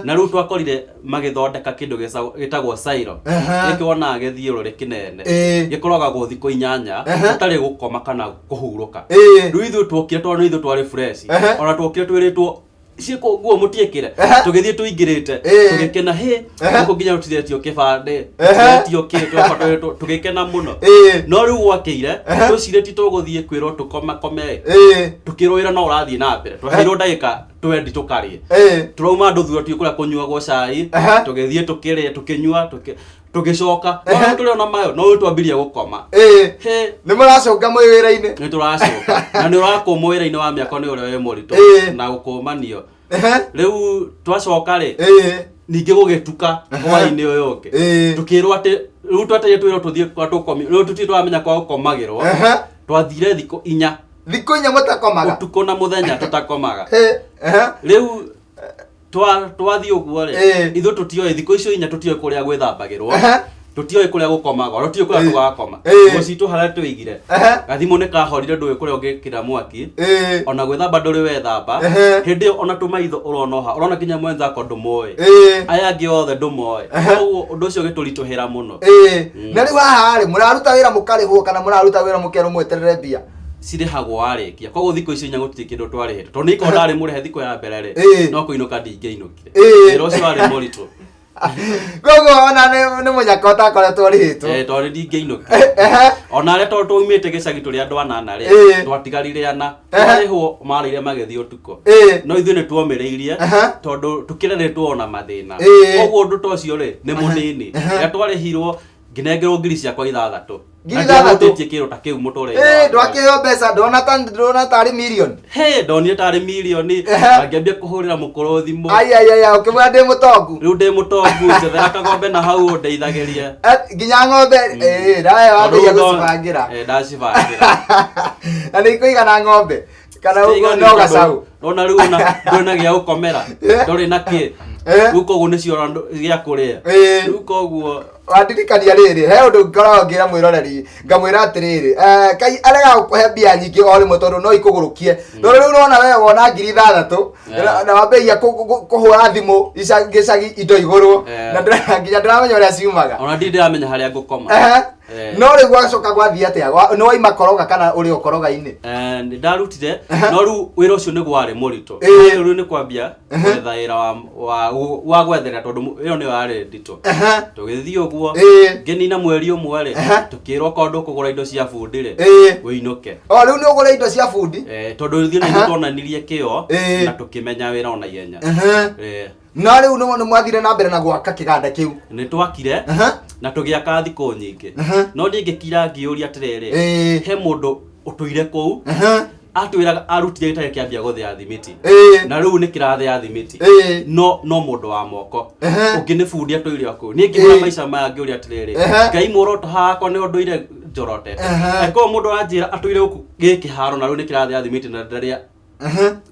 na rĩu twakorire magĩthondeka kĩndũ gĩtagwo silo. Gĩkĩ wonaga gĩthiũrũrĩ kĩnene, gĩkorogagwo thikũ 8 ũtarĩ gũkoma kana kũhurũka. Rĩu ithuĩ tuokire, tondũ nĩ ithuĩ twarĩ fresh, ona tuokire twĩrĩtwo ciĩko nguo mũtiĩkĩre, tũgĩthiĩ tũingĩrĩte, tũgĩkena hĩ gũkũ nginya tũtiretio kĩbandĩ, tũtiretio kĩ, tũgĩkena mũno. No rĩu gwakĩire, twĩcirĩtie tũgũthiĩ kwĩrwo tũkomakome, tũkĩrwo wĩra no ũrathiĩ na mbere. Twaheirwo ndagĩka 20 tũkarĩe. Tũrauma andũ thura tuĩ kũrĩa kũnyuagwo cai, tũgĩthiĩ tũkĩrĩa, tũkĩnyua, tũgĩcoka no tũrĩ ona mayo, no rĩu twambirie gũkoma. He Nĩ mũracoka mwĩ wĩra-inĩ? Nĩ tũracoka, na nĩ ũrakũmwo wĩra-inĩ wa mĩako nĩ ũrĩa wĩ mũritũ na gũkũmanio. Rĩu twacoka rĩ, Ningĩ gũgĩtuka hwaĩ-inĩ ũyũ ũngĩ, tũkĩrwo atĩ rĩu twetereire twĩrwo tũthiĩ kwa tũkomi. Rĩu tũtirĩ tũramenya kwa gũkomagĩrwo. Twathire thikũ 4. Thikũ 4 mũtakomaga? Ũtukũ na mũthenya tũtakomaga. Rĩu twathiĩ ũguo rĩ, ithuĩ tũtioĩ thikũ icio 4, tũtioĩ kũrĩa gwĩthambagĩrwo, tũtioĩ kũrĩa gũkomagwo, tũtioĩ kũrĩa tũgakoma. Nguo citũ harĩa tũigire, gathimũ nĩ kahorire, ndũĩ kũrĩa ũngĩkĩra mwaki, ona gwĩthamba ndũrĩ wethamba. Hĩndĩ ĩyo ona tũmaitho ũrona oha, ũrona nginya mwenzako ndũmoĩ, aya angĩ othe ndũmoĩ. Koguo ũndũ ũcio ũgĩtũritũhĩra mũno. Na rĩu haha rĩ, mũraruta wĩra mũkarĩhwo kana mũraruta wĩra mũkerwo mweterere mbia? Cirĩhagwo warĩkia. Koguo thikũ icio 4 gũtirĩ kĩndũ twarĩhĩtwo, tondũ nĩ ikorwo ndarĩ mũrĩhe thikũ ya mbere rĩ, no kũinũka ndingĩinũkire. Wĩra ũcio warĩ mũritũ. Koguo ona nĩ mũnyaka ũtakoretwo ũrĩhĩtwo? Eh, tondũ ndingĩinũkire. Ona arĩa, tondũ twaumĩte gĩcagi tũrĩ andũ anana rĩ, twatigarire ana. Twarĩhwo marĩire magĩthiĩ ũtukũ. No ithuĩ nĩ tuomĩrĩirie, tondũ tũkĩreretwo ona mathĩna. Koguo ũndũ ta ũcio rĩ, nĩ mũnini. Rĩrĩa twarĩhirwo, ngĩnengerwo ngiri ciakwa 6. Ngiri Na 6? ndiahutĩtie kĩndũ ta kĩu mũtũrĩre-inĩ wakwa. Ndwakĩheo mbeca, ndona ta ndona tarĩ mirioni. He, ndonire tarĩ mirioni. Na ngĩambia kũhũrĩra mũkũrũ thimũ. Ai ai ai, ũkĩmwĩra ndĩ mũtongu. Rĩu ndĩ mũtongu, njethera kagombe na hau ũndeithagĩrie. Nginya ng'ombe, nawe wambĩrĩria Tondũ gũcibangĩra. Ndacibangĩra. Na nĩ ikũigana ng'ombe kana ũguo Citiigani no tondũ gacau? Ona rĩu ona ndũrĩ na gĩa gũkomera, ndũrĩ na kĩ. Rĩu koguo nĩcio ona gĩa kũrĩa. Rĩu koguo Wandirikania rĩrĩ, he ũndũ ngoragwo ngĩra mwĩroreri, ngamwĩra atĩrĩrĩ, kai arega gũkũhe mbia nyingĩ o rĩmwe, tondũ no ikũgũrũkie. Tondũ rĩu ũrona we wona ngiri 6 na wambĩrĩria kũhũra thimũ gĩcagi indo igũrũ, na nginya ndĩramenya ũrĩa ciumaga. Ona ndirĩ ndĩramenya harĩa ngũkoma. No rĩu gwacoka gwathiĩ atĩa? Nĩ waima koroga kana ũrĩ o koroga-inĩ? Nĩ ndarutire, no rĩu wĩra ũcio nĩ gwarĩ mũritũ. Rĩu nĩ kwambia gwetha wĩra wa gwetherera, tondũ ĩyo nĩyo yarĩ nditũ. Tũgĩthiĩ ũguo, ngĩnina mweri ũmwe rĩ, tũkĩrwo korwo ndũkũgũra indo cia bundi rĩ, wĩinũke. O rĩu nĩ ũgũre indo cia bundi? Tondũ ithuĩ nĩ tuonanirie kĩo na tũkĩmenya wĩra ona ihenya. Na rĩu nĩ mwathire na mbere na gwaka kĩganda kĩu? Nĩ twakire na tũgĩaka thikũ nyingĩ, no niĩ ngĩkira ngĩũria atĩrĩrĩ, he mũndũ ũtũire kũu atwĩraga arutire gĩtarĩ kĩambia gũthĩa thimiti, na rĩu nĩ kĩrathĩa thimiti, no mũndũ wa moko ũngĩ nĩ bundi atũire o kũu. Niĩ ngĩhũra maica maya ngĩũria atĩrĩrĩ, Ngai, muoroto hakwa nĩ ũndũire njorotete. Angĩkorwo mũndũ aranjĩra atũire gũkũ gĩkĩharo na rĩu nĩ kĩrathĩa thimiti na ndarĩa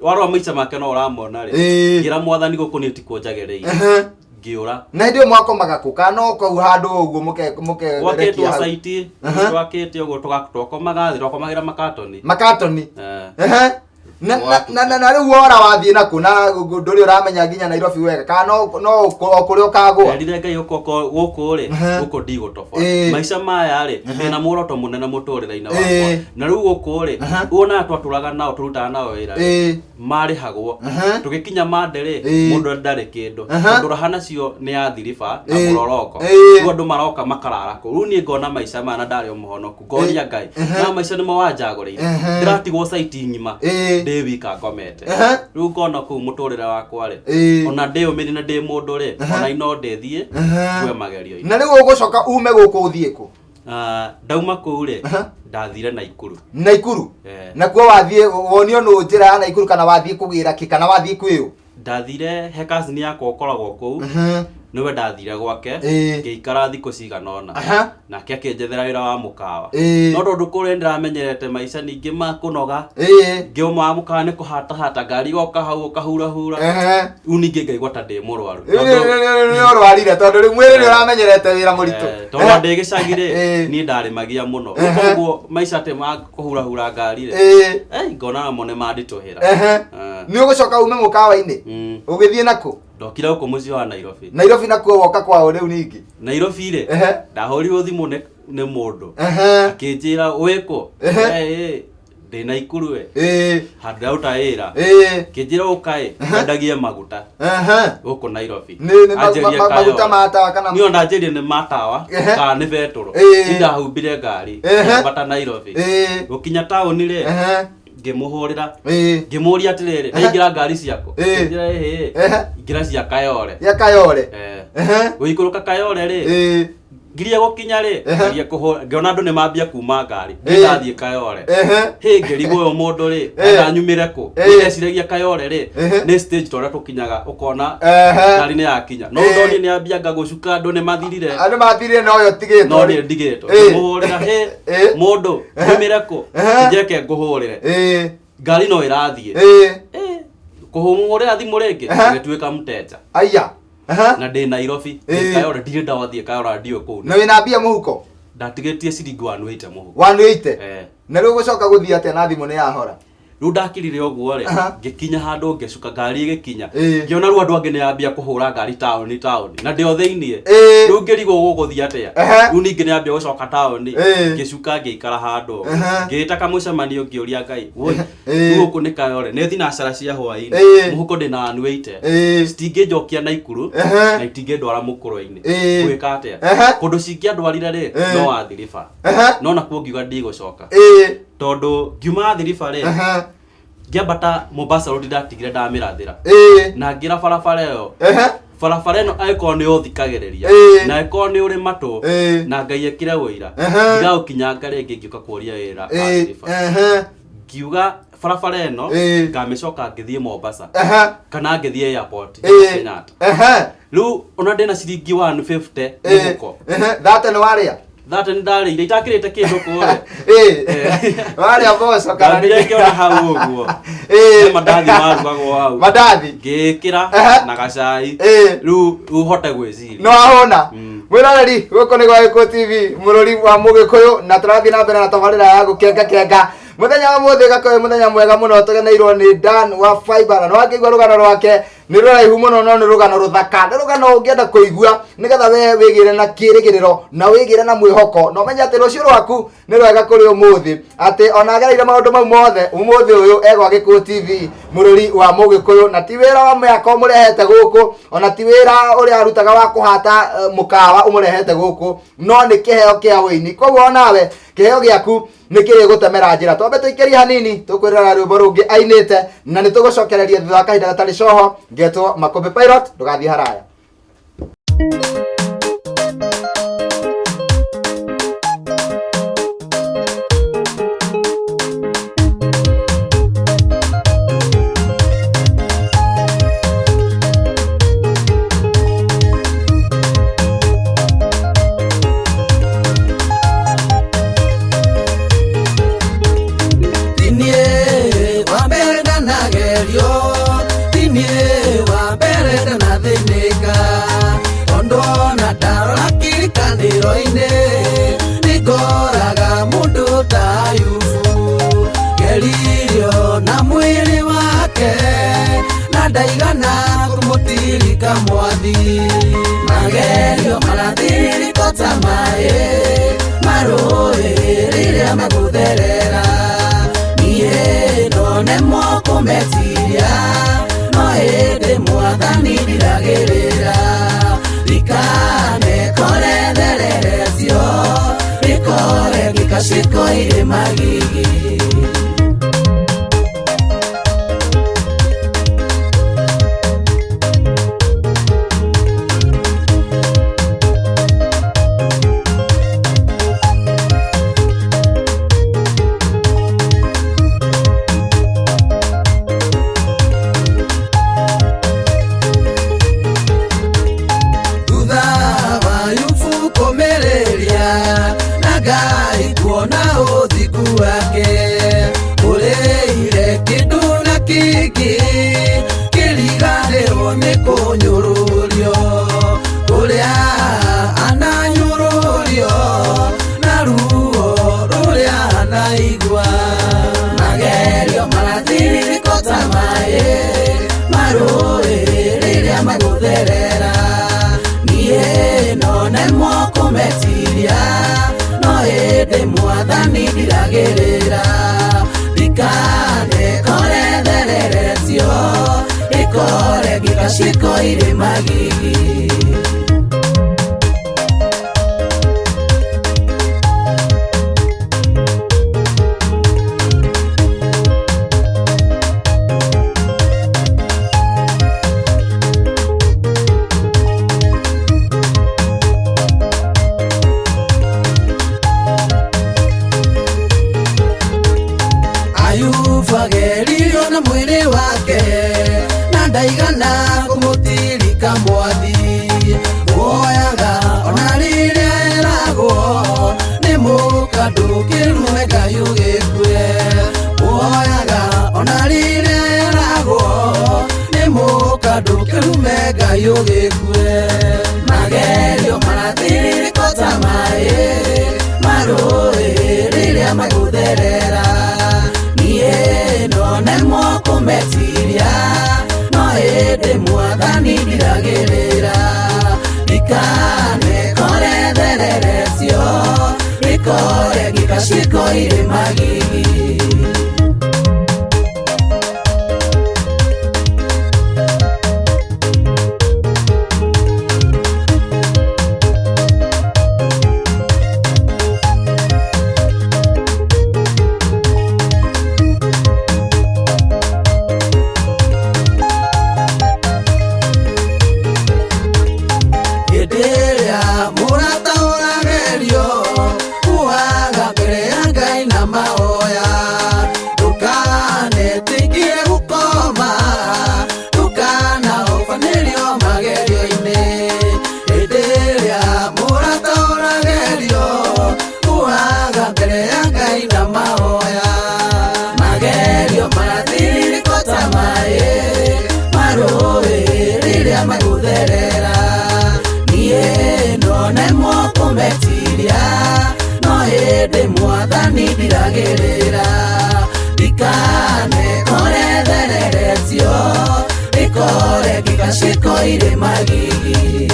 warora maica make no ũramona rĩ, ngĩra Mwathani, gũkũ niĩ tikuo njagĩrĩire. Ngĩũra. Na hĩndĩ ĩyo mwakomaga kũ? Kana no kau handũ ũguo Gwakĩtwo mũkerekia hau? Site twakĩte ũguo, twakomaga thĩ, twakomagĩra makatoni. Makatoni. Na rĩu wora wathiĩ nakũ na ndũrĩ ũramenya nginya Nairobi wega, kana no o kũrĩa ũkagũa? Nderire Ngai, gũkũ rĩ, gũkũ ndigũtoboa. Maica maya rĩ, ndĩna muoroto mũnene mũtũrĩre-inĩ wakwa. Na rĩu gũkũ rĩ, wonaga twatũraga nao, tũrutaga nao wĩra rĩ, marĩhagwo. Tũgĩkinya mande rĩ, mũndũ ndarĩ kĩndũ, tondũ raha nacio nĩ ya thiriba na mũrorongo. Rĩu andũ maroka makarara kũu. Rĩu niĩ ngona maica maya na ndarĩ o mũhonoku, ngoria Ngai, na maica nĩmo wanjagũrĩire? Ndĩratigwo site ng'ima ndĩ wika ngomete. Rĩu ngona kũu mũtũrĩre wakwa rĩ, ona ndĩyũmĩrie na ndĩ mũndũ rĩ, ona ino ndĩthiĩ ngue magerio-inĩ. Na rĩu ũgũcoka ume gũkũ ũthiĩ kũ? Ndauma kũu rĩ, ndathire Naikuru. Naikuru? Nakuo wathiĩ wonio nũ njĩra ya Naikuru, kana wathiĩ kũgĩra kĩ, kana wathiĩ kwĩũ? Ndathire he cousin yakwa ũkoragwo kũu, nĩwe ndathire gwake. Ngĩikara thikũ cigana ũna. Nake akĩnjethera wĩra wa mũkawa. No tondũ kũrĩa ndĩramenyerete maica ningĩ ma kũnoga, ngĩũma wa mũkawa nĩ kũhatahata ngari, goka hau ũkahurahura. Rĩu ningĩ ngaigua ta ndĩ mũrwaru. Rĩu nĩ ũrwarire, tondũ rĩu mwĩrĩ nĩ ũramenyerete wĩra mũritũ. Tondũ ndĩ gĩcagi rĩ, niĩ ndarĩmagia mũno. Rĩu koguo maica atĩ ma kũhurahura ngari rĩ, ngona namo nĩ manditũhĩra. Nĩ ũgũcoka ume mũkawa-inĩ? Ũgĩthiĩ nakũ? Ndokire gũkũ mũciĩ wa Nairobi. Nairobi nakuo woka kwao rĩu ningĩ? Nairobi rĩ, ndahũrirwo thimũ nĩ mũndũ akĩnjĩra, wĩkũ? Ndĩ Naikuru we, handũ ndĩraruta wĩra. Kĩnjĩra, ũkaĩ wendagie maguta gũkũ Nairobi. Nĩ Anjĩrie maguta Kayole. ma tawa kana? Niĩ ona ndanjĩrie nĩ matawa kana nĩ betũrũ. Niĩ ndahumbire ngari, ngĩambata Nairobi. Gũkinya taũni rĩ, ngĩmũhũrĩra, ngĩmũria atĩrĩrĩ, ndaingĩra ngari ciaku? Ngĩnjĩra, ĩhĩ, ingĩra cia Kayole. Ya Kayole. Gũikũrũka Kayole rĩ, Ngiria gũkinya rĩ, ngeria kũhũra, ngĩona andũ nĩ mambia kuma ngari. Ndathiĩ Kayole. Hĩ, ngĩrigwo ũyũ mũndũ rĩ, enda nyumĩre kũ? Ndeciragia Kayole rĩ, nĩ stage ta ũrĩa tũkinyaga ũkona ngari nĩ yakinya. No ndonire nĩ yambianga gũcuka, andũ nĩ mathirire. Andũ mathirire no yo tigĩtwo. No nĩ ndigĩtwo. Ngĩmũhũrĩra, hĩ, mũndũ, nyumĩre kũ? Njeke ngũhũrĩre. Ngari no ĩrathiĩ. Kũhũrĩra thimũ rĩngĩ, ĩgĩtuĩka mteja. Aya. Na ndĩ Nairobi, ndĩ Kayole, ndirĩ ndathiĩ Kayole, ndiũĩ kũu. Na wĩna mbia mũhuko? Ndatigĩtie ciringi 180 mũhuko. 180? Na rĩu ũgũcoka gũthiĩ atĩa na thimũ nĩ yahora? Rĩu ndakirire ũguo rĩ, ngĩkinya handũ ngĩcuka ngari ĩgĩkinya. Ngĩona rĩu andũ angĩ nĩ ambia kũhũra ngari taũni taũni na ndĩ o thĩiniĩ. Rĩu ngĩrigwo gũgũthiĩ atĩa. Rĩu ningĩ nĩ ambia gũcoka taũni. Ngĩcuka ngĩikara handũ. Ngĩĩta kamũcemanio ngĩũria Ngai, woi, rĩu gũkũ nĩ Kayole, nĩ thinacara cia hwaĩ-inĩ. Mũhuko ndĩna 180. Citingĩnjokia Naikuru na itingĩndwara mũkũrwe-inĩ. Ngwĩka atĩa? Kũndũ cingĩandwarire rĩ, no Athi River. No nakuo ngiuga ndigũcoka. Tondũ ngiuma Athi River rĩ, ngĩambata Mombasa Road ndatigire ndamĩrathĩra. Na ngĩra barabara ĩyo, barabara ĩno angĩkorwo nĩ ũthikagĩrĩria, na angĩkorwo nĩ ũrĩ matũ, na Ngai ekĩre ũira, ndigaũkinyanga rĩngĩ ngĩũka kũria wĩra Athi River. Ngiuga barabara ĩno ngamĩcoka ngĩthiĩ Mombasa kana ngĩthiĩ airport Kenyatta. Rĩu ona ndĩna ciringi 150 mũhuko. Thate nĩ warĩa? Thate nĩ ndarĩire itakĩrĩte kĩndũ kũrĩa. Warĩa mboco kana Ndambire ngĩona hau ũguo. Nĩ mandathi marugagwo hau. Mandathi? Ngĩkĩra na gacai. Rĩu ũhote gwĩciria. No ahona. Mwĩroreri gũkũ nĩ gwa Gĩkũyũ TV mũrũri wa Mũgĩkũyũ, na tũrathiĩ na mbere na tabarĩra ya gũkenga kenga. Mũthenya wa mũthĩ gakorwo mũthenya mwega mũno, tũgeneirwo nĩ Dan wa Fiber, na nĩwakĩigua rũgano rwake nĩ rũraihu mũno, no nĩ rũgano rũthaka, nĩ rũgano ũngĩenda kũigua nĩgetha we wĩgĩre na kĩrĩgĩrĩro na wĩgĩre na mwĩhoko, na ũmenye atĩ rũciũ rwaku nĩ rwega kũrĩ ũmũthĩ, atĩ ona agereire maũndũ mau mothe, ũmũthĩ ũyũ egwa Gĩkũyũ TV mũrũri wa Mũgĩkũyũ, na ti wĩra wa mĩaka ũmũrehete gũkũ, ona ti wĩra ũrĩa arutaga wa kũhata mũkawa ũmũrehete gũkũ, no nĩ kĩheo kĩa ũini. Koguo onawe kĩheo gĩaku nĩ kĩrĩ gũtemera njĩra. Twambe tũikĩrie hanini, tũkwĩrora rwĩmbo rũngĩ ainĩte, na nĩ tũgũcokereria thutha wa kahinda gatarĩ coho. Ngetwo Makũmbĩ Pilot, ndũgathiĩ haraya. Tinie wa mbere ndanagerio, tinie wa mbere ndanathĩnĩka, tondũ ona ndarora kĩrĩkanĩro-inĩ nĩngoraga mũndũ ta Ayubu. Ngeririo na mwĩrĩ wake na ndaigana kũmũtirika Mwathi. Magerio marathiririka ta maĩ marũĩ rĩrĩa megũtherera, niĩ no nemwo kũmetiria, no hĩndĩ Mwathani ndiragĩrĩra. Ndikanekore thereretio, ndikore ngĩkaciko irĩ magigi. Thutha wa Ayubu kũmĩrĩria na Ngai kuona ũthingu wake, ũrĩire kĩndũ na kĩngĩ kĩriganĩrwo nĩ kũnyũrũrio, kũrĩa ananyũrũrio na ruo rũrĩa anaigua. Magerio marathiririka ta maĩ marũĩ rĩrĩa megũtherera, niĩ no nemwo kũmetiria, no hĩndĩ Mwathani ndiragĩrĩra. Ndikanekore thereretio, ndikore ngĩkaciko irĩ magigi. Ndaigana kũmũtirika mwathi. Woyaga ona rĩrĩa eragwo nĩ mũka ndũkĩrume Ngai ũgĩkue. Woyaga ona rĩrĩa eragwo nĩ mũka ndũkĩrume Ngai ũgĩkue. Magerio marathirirĩko ta maĩ marũĩ rĩrĩa megũtherera. Niĩ no nemwo kũmetiria no ĩndĩ mwathani ndiragĩrĩra. Ndikanekore thereretio rĩkore ngĩka ciĩko irĩ magigi. Hĩndĩ ĩrĩa mũrata ũragerio kuaga mbere ya Ngai na mahoya. Ndũkanetĩkĩre gũkoma, ndũkanahobanĩrio magerio-inĩ. Hĩndĩ ĩrĩa mũrata ũragerio kuaga mbere ya Ngai na mahoya. Magerio marathirirĩko ta maĩ marũĩ rĩrĩa megũtherera. Niĩ no nemwo kũmetiria no ĩndĩ mwathani ndiragĩrĩra. Ndikanekore thereretio rĩkore ngĩka ciĩko irĩ magigi.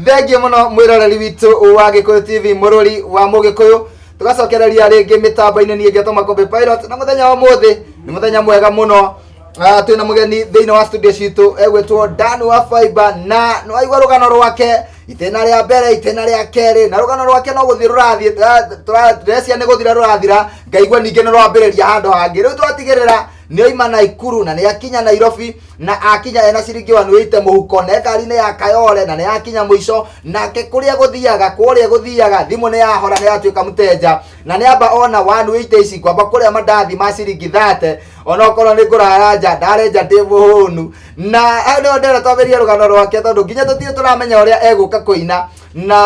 Thengiũ mũno mwĩroreri witũ wa Gĩkũyũ TV, mũrũri wa Mũgĩkũyũ. Tũgacokereria rĩngĩ mĩtambo-inĩ niĩ ngetwo Makũmbĩ Pilot, na mũthenya wa ũmũthĩ nĩ mũthenya mwega mũno. Twĩna mũgeni thĩinĩ wa studio citũ egwĩtwo Dan wa Faiba, na nĩwaigua rũgano rwake itĩna rĩa mbere, itĩna rĩa kerĩ, na rũgano rwake no gũthiĩ rũrathiĩ, ndĩrecia nĩ gũthira rũrathira, ngaigua ningĩ nĩ rwambĩrĩria handũ hangĩ. Rĩu twatigĩrĩra nĩ oima Naikuru na nĩ akinya Nairobi, na akinya ena ciringi 180 mũhuko, na ngari-inĩ ya Kayole, na nĩ akinya mũico nake kũrĩa gũthiaga, kũrĩa gũthiaga thimũ nĩ yahora, nĩ yatuĩka mũteja, na nĩ amba ona 180 ici ngwamba kũrĩa mandathi ma ciringi 30, onokorwo nĩ ngũrara nja, ndare nja ndĩ mũhũnu. Na hau nĩho ndĩrenda twambĩrĩrie rũgano rwake, tondũ nginya tũtirĩ tũramenya ũrĩa egũka kũina, na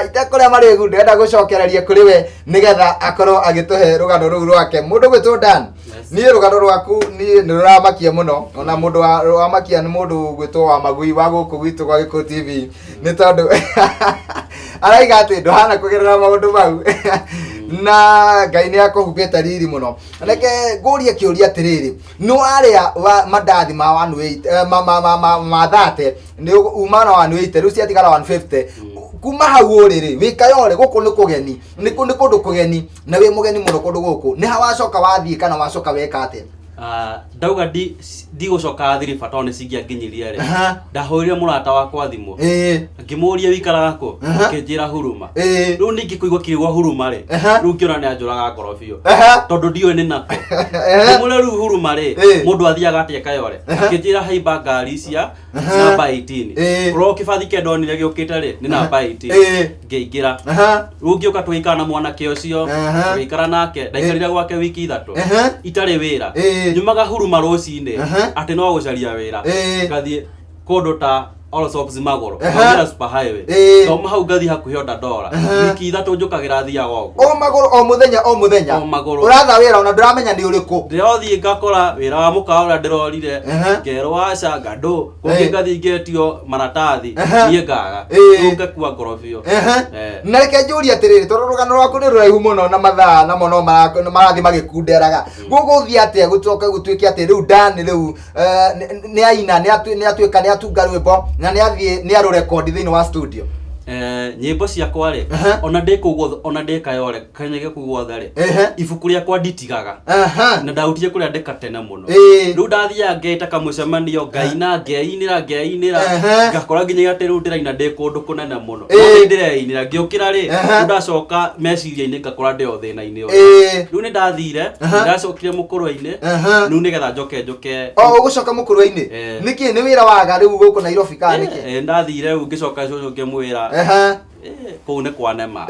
itekũrĩa marĩgu ndĩrenda gũcokereria kũrĩ we nĩgetha akorwo agĩtũhe rũgano rũu rwake. Mũndũ gwĩtwo Dan, niĩ rũgano rwaku niĩ nĩ rũramakia mũno, ona mũndũ wamakia nĩ mũndũ gwĩtwo wa magui wa gũkũ gwitũ gwa Gĩkũyũ TV, nĩ tondũ araiga atĩ ndũhana kũgerera maũndũ mau, na Ngai nĩ akũhumbĩte riri mũno. Reke ngũrie kĩũria atĩrĩrĩ, nĩ warĩa wa mandathi ma 180, ma 30, nĩ uma na 180, rĩu ciatigara 150. Kuma hau ũrĩ rĩ, wĩ Kayole, gũkũ nĩ kũgeni, nĩ kũndũ kũgeni, na wĩ mũgeni mũno kũndũ gũkũ. Nĩ ha wacoka wathiĩ kana wacoka weka atĩa? Ndauga ndigũcoka thiriba tondũ nĩ cingĩanginyirie rĩ. Ndahũrire mũrata wakwa thimũ. Ngĩmũria wĩikaraga kũ? Akĩnjĩra Huruma. Rĩu ningĩ kũigua kĩigua Huruma rĩ, rĩu ngĩona nĩ anjũraga ngoro biũ. Tondũ ndiũĩ nĩ nakũ. Ngĩmũria rĩu Huruma rĩ, mũndũ athiaga atĩa Kayole? Akĩnjĩra haimba ngari cia namba 18. Ũrĩa kĩbathi kĩa ndonire gĩũkĩte rĩ, nĩ namba 18. Ngĩingĩra. Rĩu ngĩũka tũgĩikara na mwanake ũcio, tũgĩikara nake, ndaikarire gwake wiki 3. Itarĩ wĩra. Nyumaga Huruma rũcinĩ, atĩ no gũcaria wĩra. Ngathiĩ kũndũ ta All Sops magũrũ, ngaumĩra Super Highway. Ndauma hau ngathiĩ hakuhĩ Ondandora. Wiki 3 njũkagĩra thiaga ũguo. O magũrũ, o mũthenya, o mũthenya. O magũrũ. Ũratha wĩra ona ndũramenya nĩ ũrĩkũ. Ndĩrothiĩ ngakora wĩra wa mũkawa ũrĩa ndĩrorire, ngerwo aca ngandũ, kũngĩ ngathiĩ ngetio maratathi, niĩ ngaga. Rĩu ngakua ngoro biũ. Na reke njũrie atĩrĩrĩ, tondũ rũgano rwaku nĩ rũraihu mũno na mathaa namo no marathiĩ magĩkunderaga. Gũgũthiĩ atĩa gũcoke gũtuĩke atĩ rĩu Dan rĩu, nĩ aina, nĩ atuĩka, nĩ atunga rwĩmbo na nĩ athiĩ, nĩ arũrekondi thĩinĩ wa studio? Nyĩmbo ciakwa rĩ, ona ndĩ kũu guothe, ona ndĩ Kayole Kanyage kũu guothe rĩ, ibuku rĩakwa nditigaga. Na ndarutire kũrĩandĩka tene mũno. Rĩu ndathiaga ngeta kamũcemanio, ngaina, ngeinĩra, ngeinĩra, ngakora nginya atĩ rĩu ndĩraina ndĩ kũndũ kũnene mũno. No nĩ ndĩreinĩra, ngĩũkĩra rĩ, rĩu ndacoka meciria-inĩ ngakora ndĩ o thĩna-inĩ ũyũ. Rĩu nĩ ndathire, ndacokire mũkũrwe-inĩ, rĩu nĩgetha njoke njũke. O ũgũcoka mũkũrwe-inĩ? Nĩkĩ nĩ wĩra waga rĩu gũkũ Nairobi kana nĩkĩ? Ndathire rĩu ngĩcoka cũcũ ngĩmwĩra, kũu nĩ kwanema.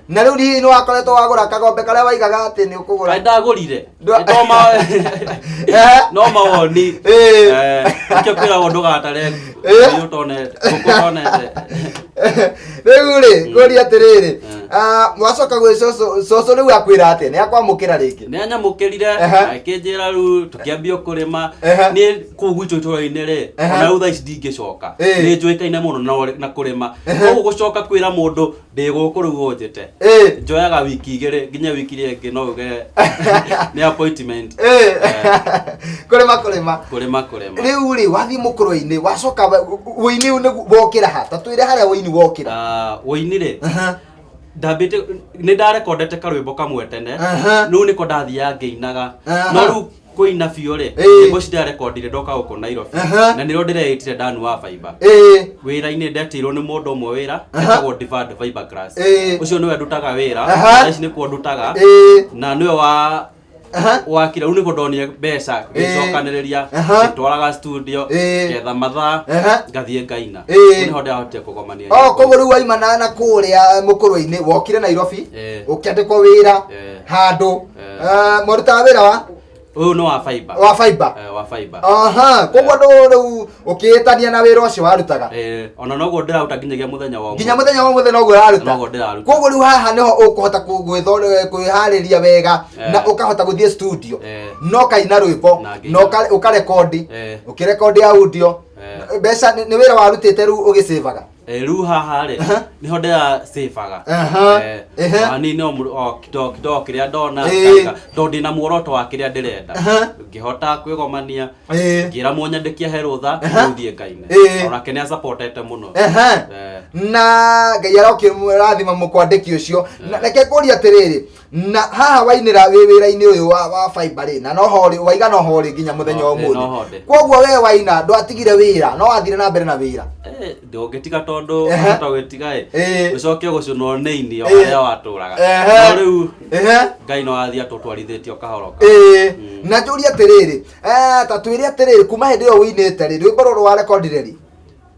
Na rĩu hihi nĩ wakoretwo wagũra kagombe karĩa waigaga atĩ nĩ ũkũgũra? Kaĩ ndagũrire? No mawoni. Nĩkĩo kwĩragwo ndũgatare ngũyũ ũtonete, ngũkũ ũtonete. Rĩu rĩ, ngũria atĩrĩrĩ, wacoka gwĩ cũcũ, cũcũ rĩu akwĩra atĩa? Nĩ akwamũkĩra rĩngĩ? Nĩ anyamũkĩrire, akĩnjĩra rĩu tũkĩambia kũrĩma. Niĩ kũu gwitũ itũũra-inĩ rĩ, ona rĩu thaa ici ndingĩcoka. Nĩ njũĩkaine mũno na kũrĩma. Koguo gũcoka kwĩra mũndũ ndĩ gũkũ rĩu ũnjĩte, njoyaga wiki 2 nginya wiki ĩrĩa ĩngĩ no uge nĩ appointment. Kũrĩma kũrĩma. Kũrĩma kũrĩma. Rĩu rĩ, wathiĩ mũkũrwe-inĩ, wacoka wũini ũyũ nĩguo wokĩra ha? Ta twĩre harĩa wũini wokĩra. Wũini rĩ, ndambĩte nĩ ndarekondete karwĩmbo kamwe tene. Rĩu nĩko ndathiaga ngĩinaga. No rĩu kũina biũ rĩ, nyĩmbo ici ndarekondire ndoka gũkũ Nairobi. Na nĩrĩo ndĩreĩtire Dan wa Fiber. Wĩra-inĩ ndetĩirwo nĩ mũndũ ũmwe wĩra, etagwo Divad Fiberglass. Ũcio nĩwe ndutaga wĩra, thaa ici nĩkuo ndutaga. Na nĩwe wa wakira rĩu nĩguo ndonire mbeca ngĩcokanĩrĩria, ngĩtwaraga studio, ngetha mathaa, ngathiĩ ngaina. Rĩu nĩho ndĩrahotire kũgomania nyĩmbo. Koguo rĩu waima na kũrĩa mũkũrwe-inĩ, wokire Nairobi, ũkĩandĩkwo wĩra handũ. Mwarutaga wĩra wa? Ũyũ nĩ wa fiber. Wa fiber. Wa fiber. Koguo ndũ rĩu ũkĩĩtania na wĩra ũcio warutaga. Ona noguo ndĩraruta nginyagia mũthenya wa ũmũthĩ. Nginya mũthenya wa ũmũthĩ noguo ũraruta. Noguo ndĩraruta. Koguo rĩu haha nĩho ũkũhota kwĩharĩria wega na ũkahota gũthiĩ studio. Na ũkaina rwĩmbo, Na na ũkarekondi. Ũkĩrekondi audio. Mbeca nĩ wĩra warutĩte rĩu ũgĩcĩvaga. Rĩu haha rĩ, nĩho ndĩracĩvaga. Hanini no o kidogo kidogo kĩrĩa ndona, ngaiga, tondũ ndĩna muoroto wa kĩrĩa ndĩrenda. Ngĩhota kwĩgomania, ngĩra mũnyandĩki ahe rũtha, rĩu thiĩ ngaine. Onake nĩ acapotete mũno. Na Ngai arokĩrathima mũkwandĩki ũcio. Na reke ngũrie atĩrĩrĩ, na haha wainĩra wĩ wĩra-inĩ ũyũ wa fiber rĩ, na noho rĩ, waiga noho rĩ nginya mũthenya wa ũmũthĩ. Noho ndĩ. Koguo we waina ndwatigire wĩra, no wathire na mbere na wĩra. Ndũngĩtiga tondũ wahota gwĩtiga ĩ, ũcoke gũcũnwo nĩ ini o harĩa watũraga. No rĩu Ngai no athiĩ atũtwarithĩtie o kahora o kahora. Na njũrie atĩrĩrĩ, ta twĩre atĩrĩrĩ, kuma hĩndĩ ĩyo ũinĩte rĩ, rwĩmbo rũrũ warekondire rĩ?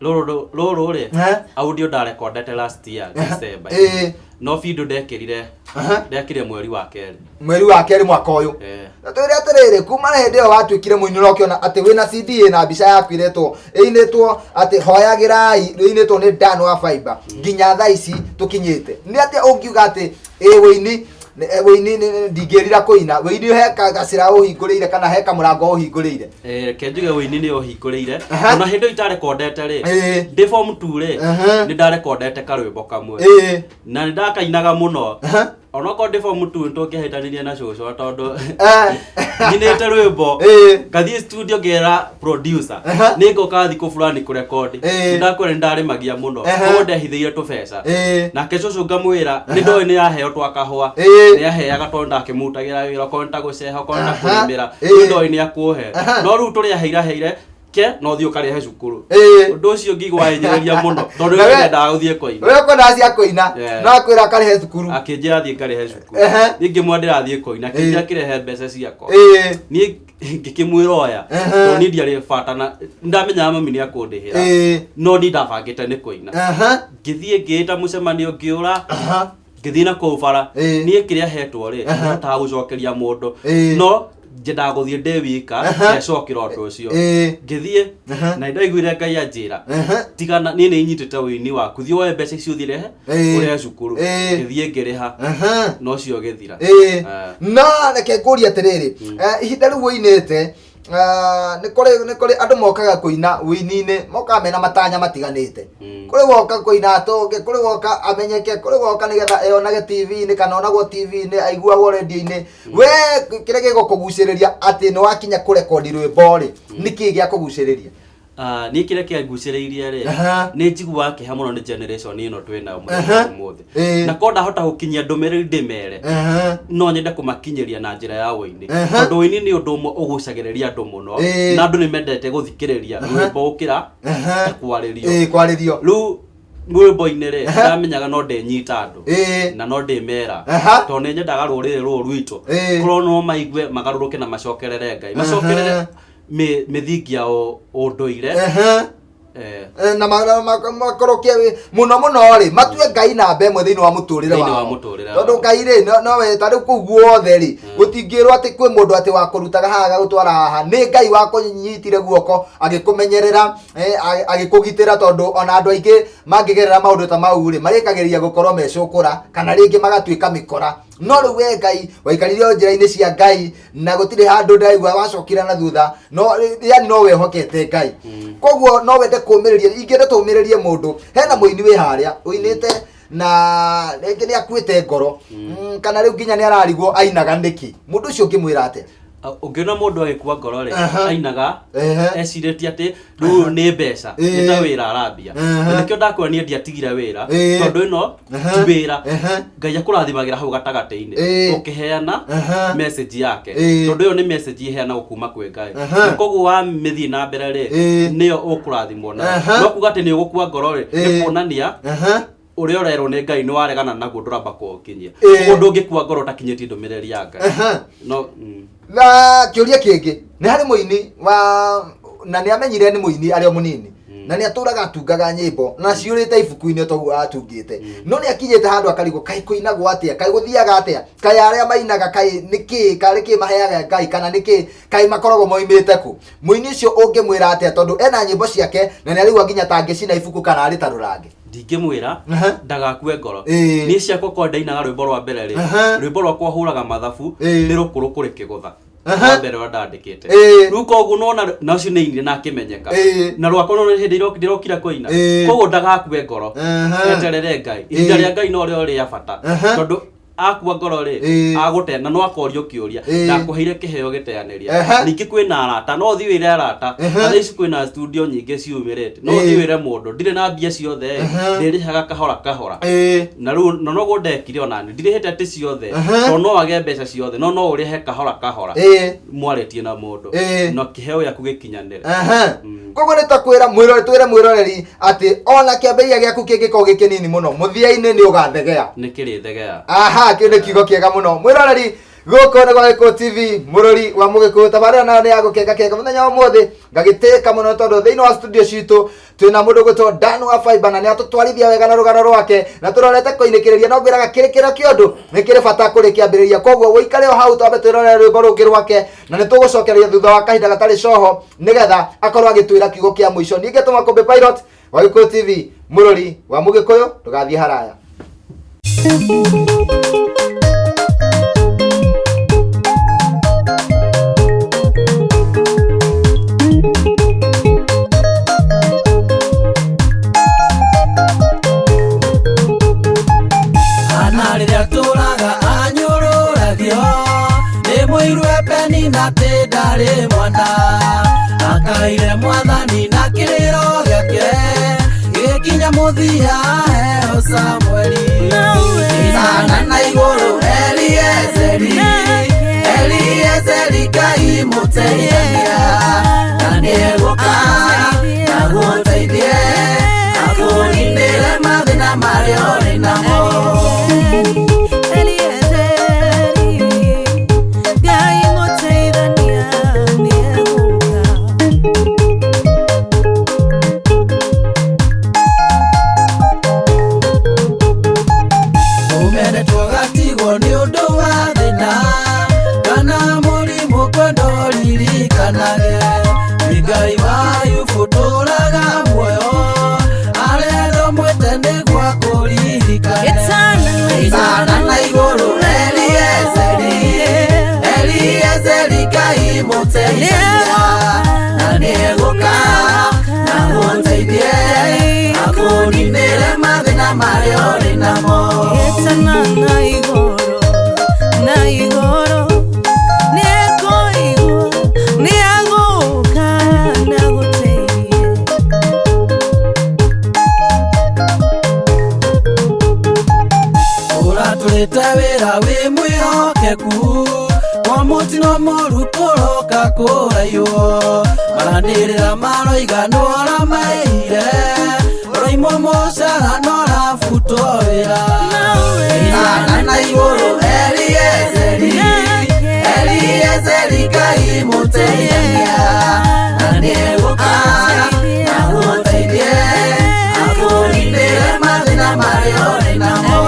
Rũrũ rĩ, audio ndarekondete last year December. No video ndekĩrire, ndekĩrire mweri wa kerĩ. Mweri wa kerĩ mwaka ũyũ. Na twĩre atĩrĩrĩ, kuma hĩndĩ ĩyo watuĩkire mũini ũrokĩona atĩ wĩna CD ĩna mbica yaku iretwo, ĩinĩtwo atĩ hoyagĩrai, ĩinĩtwo nĩ Dan wa Fiber, nginya thaa ici tũkinyĩte. Nĩ atĩa ũngiuga atĩ ĩ wĩini, wĩini ndingĩrira kũina, wĩini he gacĩra ũhingũrĩire kana he kamũrango ũhingũrĩire? Reke njuge wĩini nĩ ũhingũrĩire. Ona hĩndĩ ĩyo itarekondete rĩ, ndĩ form 2 rĩ, nĩ ndarekondete karwĩmbo kamwe. Na nĩ ndakainaga mũno. Onokorwo ndĩ form 2 nĩ tũngĩahĩtanirie na cũcũ tondũ nyinĩte rwĩmbo, ngathiĩ studio ngera producer, nĩ ngoka thikũ fulani kũrekondi. Nĩ ndakwĩra nĩ ndarĩmagia mũno. Koguo ndehithĩire tũbeca. Nake cũcũ ngamwĩra, nĩ ndoĩ nĩ aheo twa kahũa. Nĩ aheaga tondũ ndakĩmũrutagĩra wĩra, okorwo nĩ ta gũceha, okorwo nĩ ta kũrĩmĩra. Nĩ ndoĩ nĩ akũhe. No rĩu tũrĩa aheire aheire, ke no thiĩ ũkarĩhe cukuru. Ũndũ ũcio ngĩigua wanyenyereria mũno tondũ Na we ndendaga gũthiĩ kũina. We ũkwendaga cia kũina, no akwĩra akarĩhe cukuru. Akĩnjĩra thiĩ ngarĩhe cukuru. Niĩ ngĩmwĩra ndĩrathiĩ kũina, akĩnjĩra kĩrehe mbeca ciakwa. Niĩ ngĩkĩmwĩra oya, tondũ niĩ ndiarĩ bata na ndamenyaga mami nĩ akũndĩhĩra. No niĩ ndabangĩte nĩ kũina. Ngĩthiĩ ngĩĩta mũcemanio ngĩũra. Ngĩthiĩ na kũu bara. Niĩ kĩrĩa hetwo rĩ, ndihotaga gũcokeria mũndũ. No nyendaga gũthiĩ ndĩ wika, ngecokera ũndũ ũcio. Ngĩthiĩ, na nĩndaiguire Ngai anjĩra, tigana, niĩ nĩ nyitĩte ũini waku, thiĩ woe mbeca icio ũthiĩ rehe, ũrehe cukuru. Ngĩthiĩ ngĩrĩha, na ũcio ũgĩthira. No reke ngũrie atĩrĩrĩ, ihinda rĩu ũinĩte, nĩ kũrĩ andũ mokaga kũina ũini-inĩ, mokaga mena matanya matiganĩte. Kũrĩ woka kũina atũnge, kũrĩ woka amenyeke, kũrĩ woka nĩgetha eyonage T V-inĩ kana onagwo T V-inĩ, aiguagwo radio-inĩ. We kĩrĩa gĩgũkũgucĩrĩria atĩ nĩ wakinya kũrekondi rwĩmbo rĩ, nĩkĩ gĩa kũgucĩrĩria? Ah, niĩ kĩrĩa kĩangucĩrĩirie rĩ, nĩ njiguaga kĩeha mũno nĩ generation ĩno twĩ nayo mũthenya wa ũmũthĩ. Na korwo ndahota gũkinyia ndũmĩrĩri ndĩmere, no nyende kũmakinyĩria na njĩra ya ũini. Tondũ ũini nĩ ũndũ ũmwe ũgucagĩrĩria andũ mũno, na andũ nĩ mendete gũthikĩrĩria rwĩmbo gũkĩra ta kwarĩrio. Ĩĩ, kwarĩrio. Rĩu rwĩmbo-inĩ rĩ, ndamenyaga no ndĩnyita andũ na no ndĩmera, tondũ nĩ nyendaga rũrĩrĩ rũrũ rwitũ korwo no maigue magarũrũke na macokerere Ngai, macokerere mĩthingi ya ũndũire. Na makorwo mũno mũno rĩ, matue Ngai namba ĩmwe thĩinĩ wa mũtũrĩre Thĩinĩ wa wao. mũtũrĩre Tondũ wao. Ngai rĩ, nowe ta rĩu kũu guothe rĩ, gũtingĩrwo atĩ kwĩ mũndũ atĩ wakũrutaga haha agagũtwara haha. Nĩ Ngai wakũnyitire guoko agĩkũmenyerera, agĩkũgitĩra, tondũ ona andũ aingĩ mangĩgerera maũndũ ta mau rĩ, marĩkagĩrĩria gũkorwo mecũkũra kana rĩngĩ magatuĩka mĩkora. No rĩu we Ngai waikarire o njĩra-inĩ cia Ngai na gũtirĩ handũ ndaigua wacokire na thutha, no yani no wehokete Ngai. Koguo no wende kũũmĩrĩria, ingĩenda tũũmĩrĩrie mũndũ, hena mũini wĩ harĩa ũinĩte na rĩngĩ nĩ akuĩte ngoro, kana rĩu nginya nĩ ararigwo ainaga nĩkĩ, mũndũ ũcio ũngĩmwĩra atĩa? Ũngĩona mũndũ agĩkua ngoro rĩ, ainaga ecirĩtie atĩ rĩu nĩ mbeca, nĩ ta wĩra arambia. Na nĩkĩo ndakwĩra niĩ ndiatigire wĩra, tondũ ĩno ti wĩra. Ngai akũrathimagĩra hau gatagatĩ-inĩ ũkĩheana message yake, tondũ ĩyo nĩ message ĩheanagwo kuma kwĩ Ngai. Na koguo wamĩthiĩ na mbere rĩ, nĩyo ũkũrathimwo nayo. No kuga atĩ nĩ ũgũkua ngoro rĩ, nĩ kuonania ũrĩa ũrerwo nĩ Ngai nĩ waregana naguo, ndũramba kũũkinyia. Koguo ndũngĩkua ngoro ũtakinyĩtie ndũmĩrĩri ya Ngai. No Na kĩũria kĩngĩ, nĩ harĩ mũini wa na nĩ amenyire nĩ mũini arĩ o mũnini, na nĩ atũraga atungaga nyĩmbo na ciũrĩte ibuku-inĩ toguo atungĩte, no nĩ akinyĩte handũ akarigwo, kaĩ kũinagwo atĩa, kaĩ gũthiaga atĩa, kaĩ arĩa mainaga kaĩ nĩkĩ, karĩ kĩ maheaga Ngai, kana nĩkĩ, kaĩ makoragwo moimĩte kũ? Mũini ũcio ũngĩmwĩra atĩa, tondũ ena nyĩmbo ciake na nĩ arĩigua nginya tangĩcina ibuku kana arĩ ta rũrange? Ndingĩmwĩra ndagakue ngoro. Niĩ ciakwa kwa ndainaga rwĩmbo rwa mbere rĩ, rwĩmbo rwakwa hũraga mathabu nĩ rũkũrũ kũrĩ kĩgũtha rwa mbere rũrĩa ndandĩkĩte. Rĩu koguo nona na ũcio nĩ ainire na akĩmenyeka, na rwakwa nona hĩndĩ ndĩrokire kũina. Koguo ndagakue ngoro, eterere Ngai. Ihinda rĩa Ngai no rĩo rĩa bata, tondũ akua ngoro rĩ, agũte na no akorio kĩũria, ndakũheire kĩheo gĩteanĩria. Ningĩ kwĩna arata, no ũthiĩ wĩre arata. Na thaa ici kwĩna studio nyingĩ ciumĩrĩte, no ũthiĩ wĩre mũndũ ndirĩ na mbia ciothe, ndĩrĩhaga kahora kahora. Na rĩu na noguo ndekire, onani ndirĩhĩte atĩ ciothe, tondũ no wage mbeca ciothe, no no ũrĩhe kahora kahora mwarĩtie na mũndũ na kĩheo gĩaku gĩkinyanĩre. Koguo nĩ ta kwĩra mwĩrore, twĩre mwĩroreri atĩ ona kĩambĩrĩria gĩaku kĩngĩkorwo gĩ kĩnini mũno, mũthia-inĩ nĩ ũgathegea. Nĩ kĩrĩthegea. Aha, kĩu nĩ kiugo kĩega mũno. Mwĩroreri, gũkũ nĩ gwa Gĩkũyũ TV, mũrori wa mũgĩkũyũ, tabarĩra nayo nĩ ya gũkenga kenga. Mũthenya wa ũmũthĩ ngagĩtĩka mũno tondũ thĩinĩ wa studio citũ twĩna mũndũ ũgwĩtwo Dan wa Faiba, na nĩ atũtwarithia wega na rũgano rwake, na tũrorete kũinĩkĩrĩria. No ngwĩraga kĩrĩkĩro kĩa ũndũ nĩ kĩrĩ bata kũrĩ kĩambĩrĩria, koguo ũikare o hau twambe twĩrorere rwĩmbo rũngĩ rwake, na nĩ tũgũcokereria thutha wa kahinda gatarĩ coho nĩgetha akorwo agĩtwĩra kiugo kĩa mũico. Ningĩ tũma Kũmbĩ Pilot wa Gĩkũyũ TV, mũrori wa mũgĩkũyũ, ndũgathiĩ haraya. Ana rĩrĩa tũraga anyũrũragio nĩ mũirwe Penina atĩ ndarĩ mwana, akaire Mwathani na kĩrĩro gĩake gĩkinya mũthia heo Samueli. Sana na igũrũ Eliezeri, Eliezeri Ngai mũteithania, na nĩegũka na gũteithie akũninĩre mathĩna marĩa ũrĩ namo. Eliezeri, Ngai mũteithania nĩegũka. Ũmenetwo gatigwo nĩ ũndũ wa thĩna kana mũrimũ, kwendo ririkanage nĩ Ngai wa Ayubu ndũraga muoyo, arendo mwĩte nĩguo akũririkane. Warutĩte wĩra wĩ mwĩhokeku kwa mũtino mũru kũroka kũraiywo maranĩrĩra maroiga nĩũramaire ũraimwo mũcara na ũrabutwo wĩra Ĩtana na igũrũ Eliezeri Eliezeri Ngai mũteithania na nĩegũka na gũteithie akũninĩre mathĩna marĩa ũrĩ namo.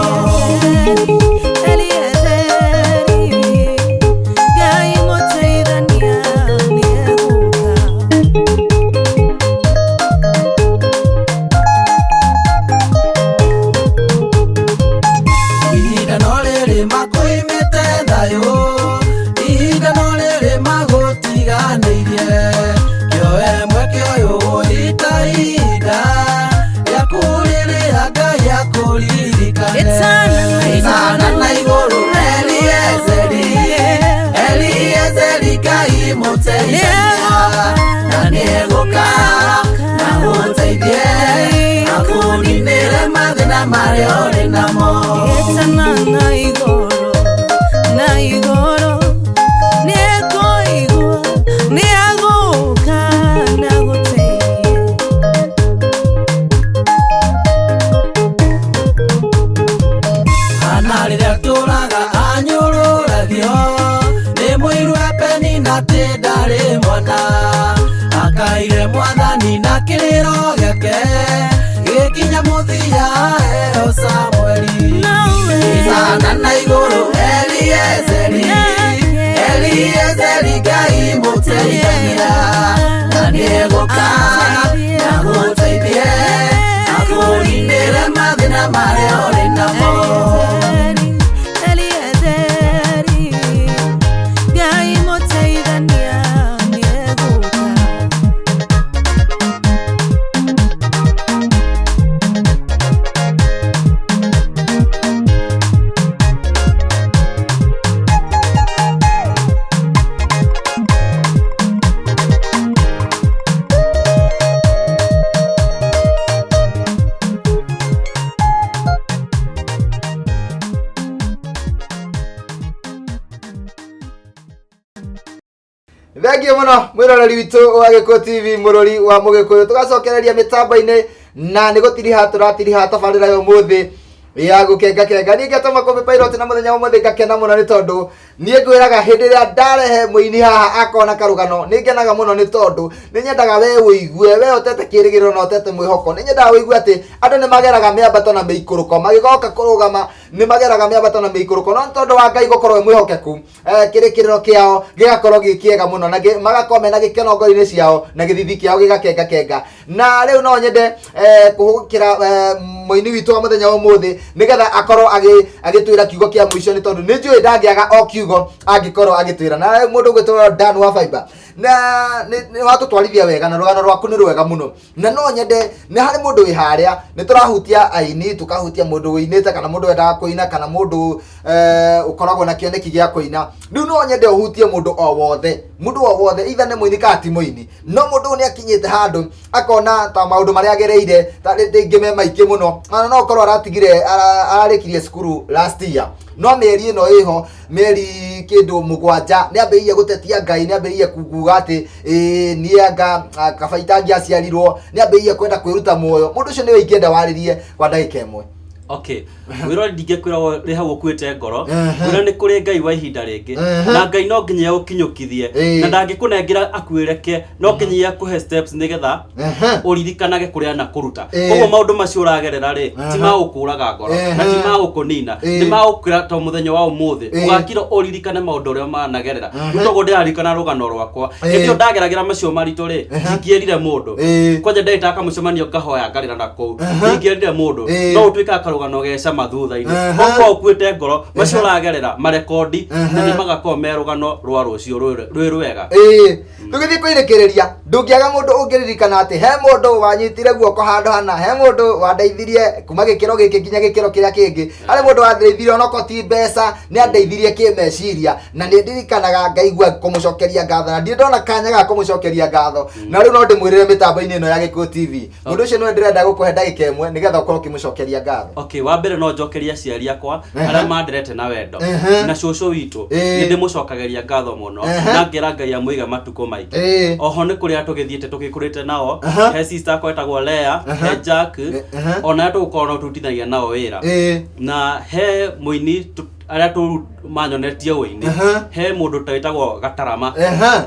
Eliezeri, Ngai mũteithania nĩegũka. Ihinda no rĩrĩ makũimĩte thayũ, ihinda no rĩrĩ magũtiganĩirie. Kĩoe mweke ũyũ ũhita ihinda rĩaku rĩrĩa Ngai akũririkane. Ĩtana na Ĩtana na igũrũ Eliezeri, Eliezeri Ngai mũteithania na nĩegũka na gũteithie akũninĩre mathĩna marĩa ũrĩ namo. Ĩtana na igũrũ, na igũrũ, nĩekũigua, nĩagũka na gũteithie. Hana rĩrĩa tũraga anyũrũragio nĩ mũiru Penina atĩ ndarĩ mwana akaire mwathani na kĩrĩro gĩake gĩkinya mũthia aheo Samueli. Nawe Ĩtana na igũrũ Eliezeri, Eliezeri Ngai mũteithania na nĩegũka na gũteithie akũninĩre mathĩna marĩa ũrĩ namo. Eliezeri, Eliezeri, Ngai mũteithania nĩegũka. Thengiũ mũno mwĩroreri witũ wa Gĩkũyũ TV mũrori wa mũgĩkũyũ tũgacokereria mĩtambo-inĩ na nĩ gũtiriha tũratiriha tabarĩra ya ũmũthĩ ya gũkenga kenga. Niĩ ngetwo Makũmbĩ Pilot na mũthenya wa ũmũthĩ ngakena mũno nĩ tondũ niĩ ngwĩraga hĩndĩ ĩrĩa ndarehe mũini haha akona karũgano nĩ ngenaga mũno nĩ tondũ nĩ nyendaga we ũigue we ũtete kĩrĩgĩrĩro na ũtete mwĩhoko. Nĩ nyendaga ũigue atĩ andũ nĩ mageraga mĩambato na mĩikũrũko magĩgoka kũrũgama nĩ mageraga mĩambato na mĩikũrũko no nĩ tondũ wa Ngai gũkorwo e mwĩhokeku kĩrĩkĩrĩro kĩao gĩgakorwo gĩ kĩega mũno na magakorwo mena gĩkeno ngoro-inĩ ciao na gĩthithi kĩao gĩgakenga kenga. Na rĩu no nyende kũhũgũkĩra mũini witũ wa mũthenya wa ũmũthĩ nĩgetha akorwo agĩtwĩra kiugo kĩa mũico nĩ tondũ nĩ njũĩ ndangĩaga o kiugo angĩkorwo agĩtwĩra. Na rĩu mũndũ ũgwĩtwo Dan wa Faiba na nĩ watũtwarithia wega na rũgano rwaku nĩ rwega mũno na no nyende nĩ harĩ mũndũ wĩ harĩa nĩ tũrahutia aini tũkahutia mũndũ wĩinĩte kana mũndũ wendaga kũina kana mũndũ ũkoragwo na kĩoneki gĩa kũina. Rĩu no nyende ũhutie mũndũ o wothe, mũndũ o wothe either nĩ mũini kana ti mũini, no mũndũ ũyũ nĩ akinyĩte handũ akona ta maũndũ marĩa agereire ta rĩngĩ me maingĩ mũno, ona no ũkorwo aratigire ararĩkirie cukuru last year, no mĩeri ĩno ĩho mĩeri kĩndũ mũgwanja nĩ ambĩrĩirie gũtetia Ngai, nĩ ambĩrĩirie kuga atĩ ĩĩ niĩ anga kaba itangĩaciarirwo, nĩ ambĩrĩirie kwenda kwĩruta muoyo. Mũndũ ũcio nĩwe ingĩenda warĩrie kwa ndagĩka ĩmwe. Okay, wĩra ndingĩkwĩra rĩ hau ũkuĩte ngoro, wĩra nĩ kũrĩ Ngai wa ihinda rĩngĩ na Ngai no nginya ũkinyũkithie na ndangĩkũnengera akuĩreke, no nginya akũhe steps nĩgetha ũririkanage kũrĩa anakũruta. Koguo maũndũ macio ũragerera rĩ ti ma gũkũraga ngoro na ti ma gũkũnina, nĩ ma gũkwĩra to mũthenya wa ũmũthĩ ũgakira ũririkane maũndũ ũrĩa managerera. Rĩu toguo ndĩraririkana rũgano rwakwa hĩndĩ ĩyo ndageragĩra macio maritũ rĩ ndingĩerire mũndũ, kwanja ndagĩtaga kamũcemanio ngahoya ngarĩra na kũu, ndingĩerire mũndũ, no ũtuĩkaga karũgano gecama thutha-inĩ. Okorwo ũkuĩte ngoro macio ũragerera marekondi na nĩ magakorwo me rũgano rwa rũciũ rwĩ rwega. Tũgĩthiĩ kwĩrĩkĩrĩria ndũngĩaga mũndũ ũngĩririkana atĩ he mũndũ wanyitire guoko handũ hana, he mũndũ wandeithirie kuma gĩkĩro gĩkĩ nginya gĩkĩro kĩrĩa kĩngĩ, harĩ mũndũ wandeithirie onokorwo ti mbeca nĩ andeithirie kĩmeciria, na nĩ ndirikanaga ngaigua kũmũcokeria ngatho na ndirĩ ndona kanya ga kũmũcokeria ngatho, na rĩu no ndĩmwĩrĩre mĩtambo-inĩ ĩno ya Gĩkũyũ TV. Mũndũ ũcio nĩwe ndĩrenda gũkũhe ndagĩka ĩmwe nĩgetha ũkorwo ũkĩmũcokeria ngatho. Okay, wa mbere no njokerie aciari akwa Ehe. arĩa manderete na wendo Ehe. na cũcũ witũ. Ĩĩ. Nĩ ndĩmũcokagĩria ngatho mũno Ehe. na ngera Ngai amũige matukũ maingĩ. Oho nĩ kũrĩa tũgĩthiĩte tũgĩkũrĩte nao. He sister akwa etagwo Lea, he Jack, ona arĩa tũgũkorwo no tũrutithanagia nao wĩra. Na he mũini arĩa manyonetie ũini. He mũndũ ta wĩtagwo Gatarama.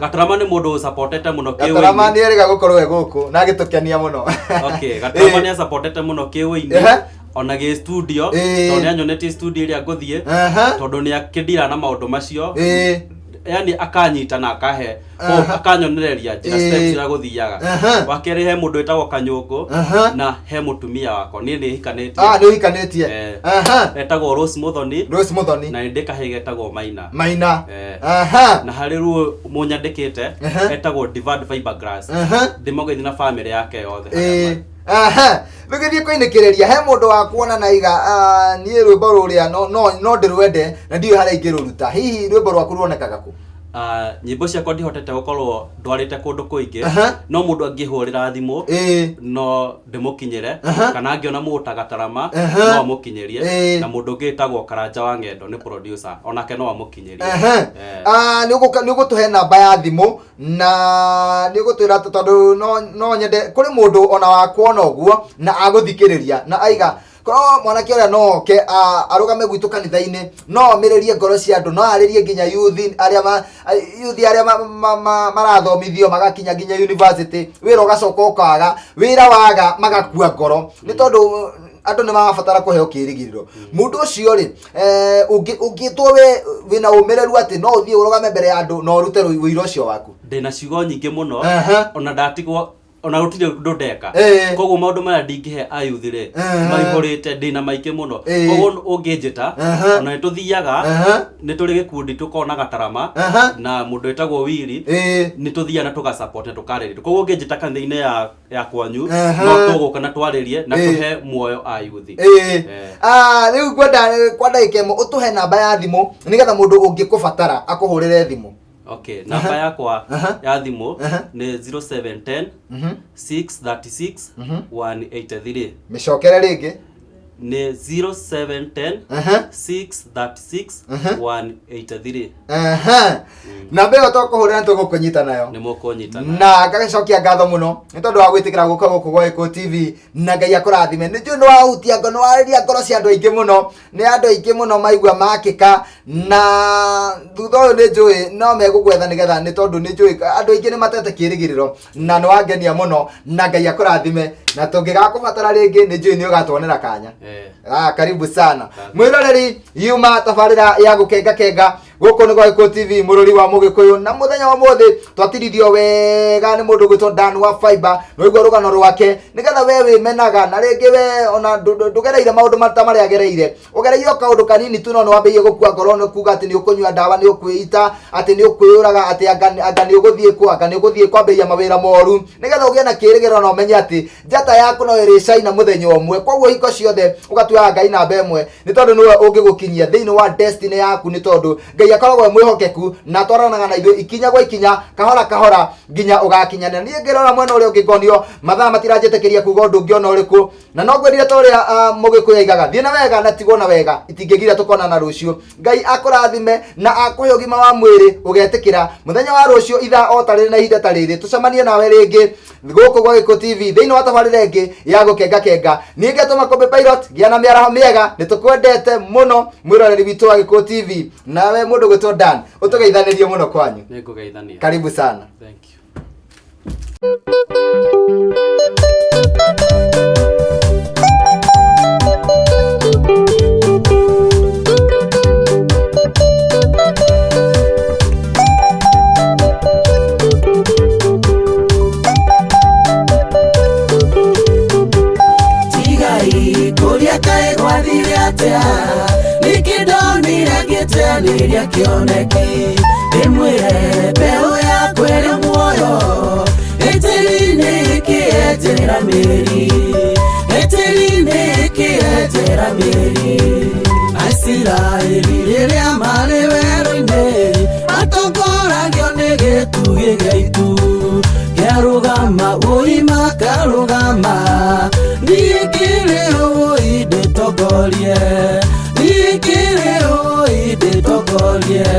Gatarama nĩ mũndũ ũsupportete mũno Gatarama kĩũini. nĩ erĩga gũkorwo e gũkũ na agĩtũkenia mũno. Okay, Gatarama nĩ asupportete mũno kĩũini. Ona gĩ studio, tondũ nĩ anyonetie studio ĩrĩa ngũthiĩ, tondũ nĩ akĩndira na maũndũ macio. Yani akanyita na akahe akanyonereria njĩra steps iria gũthiaga. Wa kerĩ he mũndũ wĩtagwo Kanyũngũ na he mũtumia wakwa, niĩ nĩ hikanĩtie. Nĩ ũhikanĩtie. Etagwo Rose Muthoni. Rose Muthoni. Na nĩ ndĩ kahĩĩ getagwo Maina. Maina. Na harĩ ruo mũnyandĩkĩte etagwo Divad Fiberglass. Ndĩmũgeithie na bamĩrĩ yake yothe harĩa marĩ. Rĩu gĩthiĩ kũinĩkĩrĩria, he mũndũ wa kuona na iga niĩ rwĩmbo rũrĩa no ndĩrwende na ndiũĩ harĩa ingĩrũruta. Hihi rwĩmbo rwaku ruonekaga kũ? Nyĩmbo ciakwa ndihotete gũkorwo ndwarĩte kũndũ kũingĩ, no mũndũ angĩhũrĩra thimũ no ndĩmũkinyĩre, kana angĩona mũndũ ta Gatarama no amũkinyĩrie, na mũndũ ũngĩ wĩtagwo Karanja wa Ng'endo nĩ producer, onake no amũkinyĩrie. Nĩ ũgũtũhe namba ya thimũ na nĩ ũgũtwĩra tondũ no nyende kũrĩ mũndũ ona wa kuona ũguo na agũthikĩrĩria na aiga korwo mwanake ũrĩa no oke arũgame gwitũ kanitha-inĩ, no omĩrĩrie ngoro cia andũ, no arĩrie nginya youth arĩa youth arĩa marathomithio magakinya nginya university, wĩra ũgacoka ũkaga, wĩra waga magakua ngoro nĩ tondũ andũ nĩ marabatara kũheo kĩĩrĩgĩrĩro. Mũndũ ũcio rĩ, ũngĩtwo we wĩna ũmĩrĩru atĩ no ũthiĩ ũrũgame mbere ya andũ na ũrute ũira ũcio waku? Ndĩna ciugo nyingĩ mũno, ona ndatigwo ona gũtirĩ ũndũ ndeka. Koguo maũndũ marĩa ndingĩhe ayuthi rĩ, maihũrĩte, ndĩna maingĩ mũno. Koguo ũngĩnjĩta, ona nĩ tũthiaga, nĩ tũrĩ gĩkundi tũkoragwo na Gatarama na mũndũ wĩtagwo Willy, nĩ tũthiaga na tũgasupport na tũkarĩria. Koguo ũngĩnjĩta kanitha-inĩ ya kwanyu, no tũgũka na twarĩrie na tũhe muoyo ayuthi. Rĩu ngwenda kwa ndagĩka ĩmwe ũtũhe namba ya thimũ nĩgetha mũndũ ũngĩkũbatara akũhũrĩre thimũ. Okay, namba yakwa ya thimũ nĩ 0710 636 183. Mĩcokere rĩngĩ. Nĩ 0710 636 183. Namba ĩyo tũkũhũrĩra nĩ tũgũkũnyita nayo. Nĩ mũkũnyita nayo. Na ngagĩcokia ngatho mũno nĩ tondũ wa gwĩtĩkĩra gũka gũkũ gwa Gĩkũyũ TV, na Ngai akũrathime. Nĩ njũĩ nĩ wahutia ngoro, nĩ warĩria ngoro cia andũ aingĩ mũno, nĩ andũ aingĩ mũno maigua makĩka, na thutha ũyũ nĩ njũĩ no megũgwetha nĩgetha, nĩ tondũ nĩ njũĩ andũ aingĩ nĩ matete kĩĩrĩgĩrĩro, na nĩ wangenia mũno, na Ngai akũrathime, na tũngĩgakũbatara rĩngĩ nĩ njũĩ nĩ ũgatuonera kanya. Karibu sana mwĩroreri, yuma tabarĩra ya gũkenga kenga gũkũ nĩ gwa Gĩkũyũ TV, mũrũri wa Mũgĩkũyũ, na mũthenya wa ũmũthĩ twatirithio wega nĩ mũndũ ũgwĩtwo Dan wa Fiber. Nĩwaigua rũgano rwake, nĩgetha we wĩmenaga na rĩngĩ we ona ndũgereire maũndũ ta marĩa agereire, ũgereire o kaũndũ kanini tu no nĩ wambĩrĩirie gũkua ngoro, nĩ kuga atĩ nĩ ũkũnyua ndawa, nĩ ũkwĩita, atĩ nĩ ũkwĩyũraga, atĩ anga nĩ ũgũthiĩ kũ, anga nĩ ũgũthiĩ kwambĩrĩria mawĩra moru, nĩgetha ũgĩe na kĩĩrĩgĩrĩro na ũmenye atĩ njata yaku no ĩrĩcaina mũthenya ũmwe. Koguo hingo ciothe ũgatuaga Ngai namba ĩmwe, nĩ tondũ nĩwe ũngĩgũkinyia thĩinĩ wa destiny yaku, nĩ tondũ Ngai akoragwo e mwĩhokeku na atwaranaga na ithuĩ ikinya gwa ikinya, kahora kahora nginya ũgakinyanĩra. Niĩ ngĩrora mwena ũrĩa ũngĩ ngonio mathaa matiranjĩtĩkĩria kuga ũndũ ũngĩ ona ũrĩkũ, na no ngwendire ta ũrĩa Mũgĩkũyũ aigaga, thiĩ na wega na tigwo na wega, itingĩgira tũkonana rũciũ. Ngai akũrathime na akũhe ũgima wa mwĩrĩ ũgetĩkĩra mũthenya wa rũciũ ithaa o ta rĩrĩ na ihinda ta rĩrĩ tũcemanie nawe rĩngĩ gũkũ gwa Gĩkũyũ TV thĩinĩ wa tabarĩra ĩngĩ ya gũkenga kenga. Niĩ ngetwo Makũmbĩ Pilot, gĩa na mĩaraho mĩega, nĩ tũkwendete mũno mwĩroreri witũ wa Gĩkũyũ TV. Nawe mũndũ gwĩtwo Dan, ũtũgeithanĩrie mũno kwanyu. Nĩngũgeithania. Karibu sana. Thank you. Tigai kũrĩa kaĩ gwathire atĩa, nĩkĩ ndonire ngĩteanĩria kĩoneki, ndĩmwĩre mbeũ yakwa ĩrĩ muoyo, ĩtĩri-inĩ ĩkĩenjera mĩri, ĩtĩri-inĩ ĩkĩenjera mĩri. Aisiraeli rĩrĩa marĩ werũ-inĩ matongoragio nĩ gĩtugĩ gĩa itu, kĩarũgama ũi makarũgama, niĩ kĩrĩ ũi ndĩtongoragio. ndĩtongorie Nikĩrĩ ũĩ ndĩtongorie.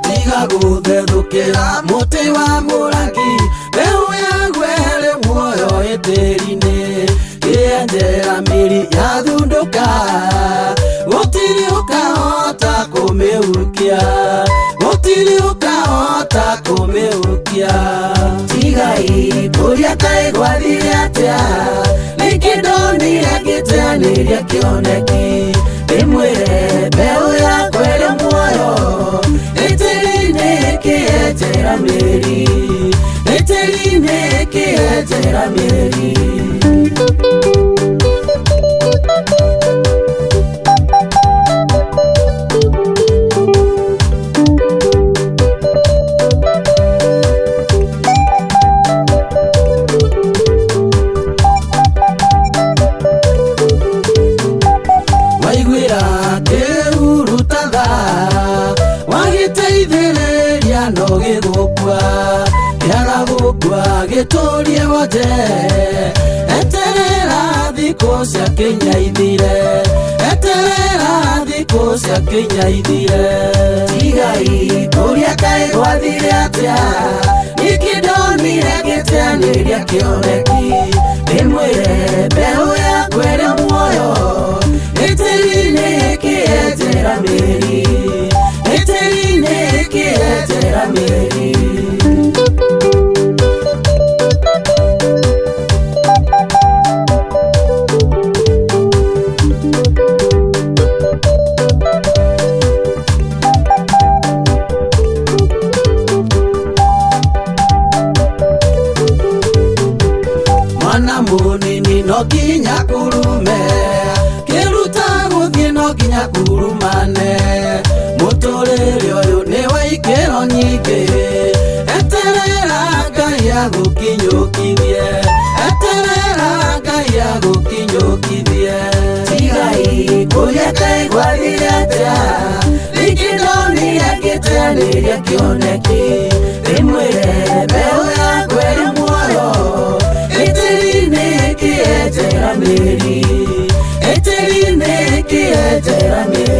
Tiga gũthethũkĩra mũtĩ wa mũrangi, mbeũ yaguo ĩrĩ muoyo ĩtĩri-inĩ, kĩenjera mĩri yathundũka, gũtirĩ ũkahota kũmĩhukia, gũtirĩ ũkahota kũmĩhukia. Tigai kũria kaĩ gwathire atĩa, nĩkĩ ndonire ngĩteanĩria kĩoneki, ndĩmwĩre mbeũ yakwa ĩrĩ muoyo ĩtĩri-inĩ ĩkĩenjera mĩri, ĩtĩri-inĩ ĩkĩenjera mĩri. Waiguĩra kĩhuruta tha wagĩteithĩrĩria no gĩgũkua, kĩaga gũkua gĩtũrie wonje, eterera thikũ cia kinya ithire, eterera thikũ cia kinya ithire. Tigai kũria kaĩ gwathire atĩa, nĩkĩ ndonire ngĩteanĩria kĩoneki, ndĩmwĩre mbeũ yakwa ĩrĩ muoyo ĩtĩri-inĩ ĩkĩenjera mĩri, ĩtĩri-inĩ ĩkĩenjera mĩri. Mwana mũnini no nginya kurume, kĩruta gũthiĩ no nginya kurumane, mũtũrĩre ũyũ nĩ wa ikĩro nyingĩ, eterera Ngai agũkinyũkithie, eterera Ngai agũkinyũkithie. Tigai kũria kaĩ gwathire atĩa, ningĩ ndonire ngĩteanĩria kĩoneki, ndĩmwĩre mbeũ yakwa ĩrĩ muoyo ĩtĩri-inĩ ĩkĩenjera mĩri, ĩtĩri-inĩ ĩkĩenjera mĩri.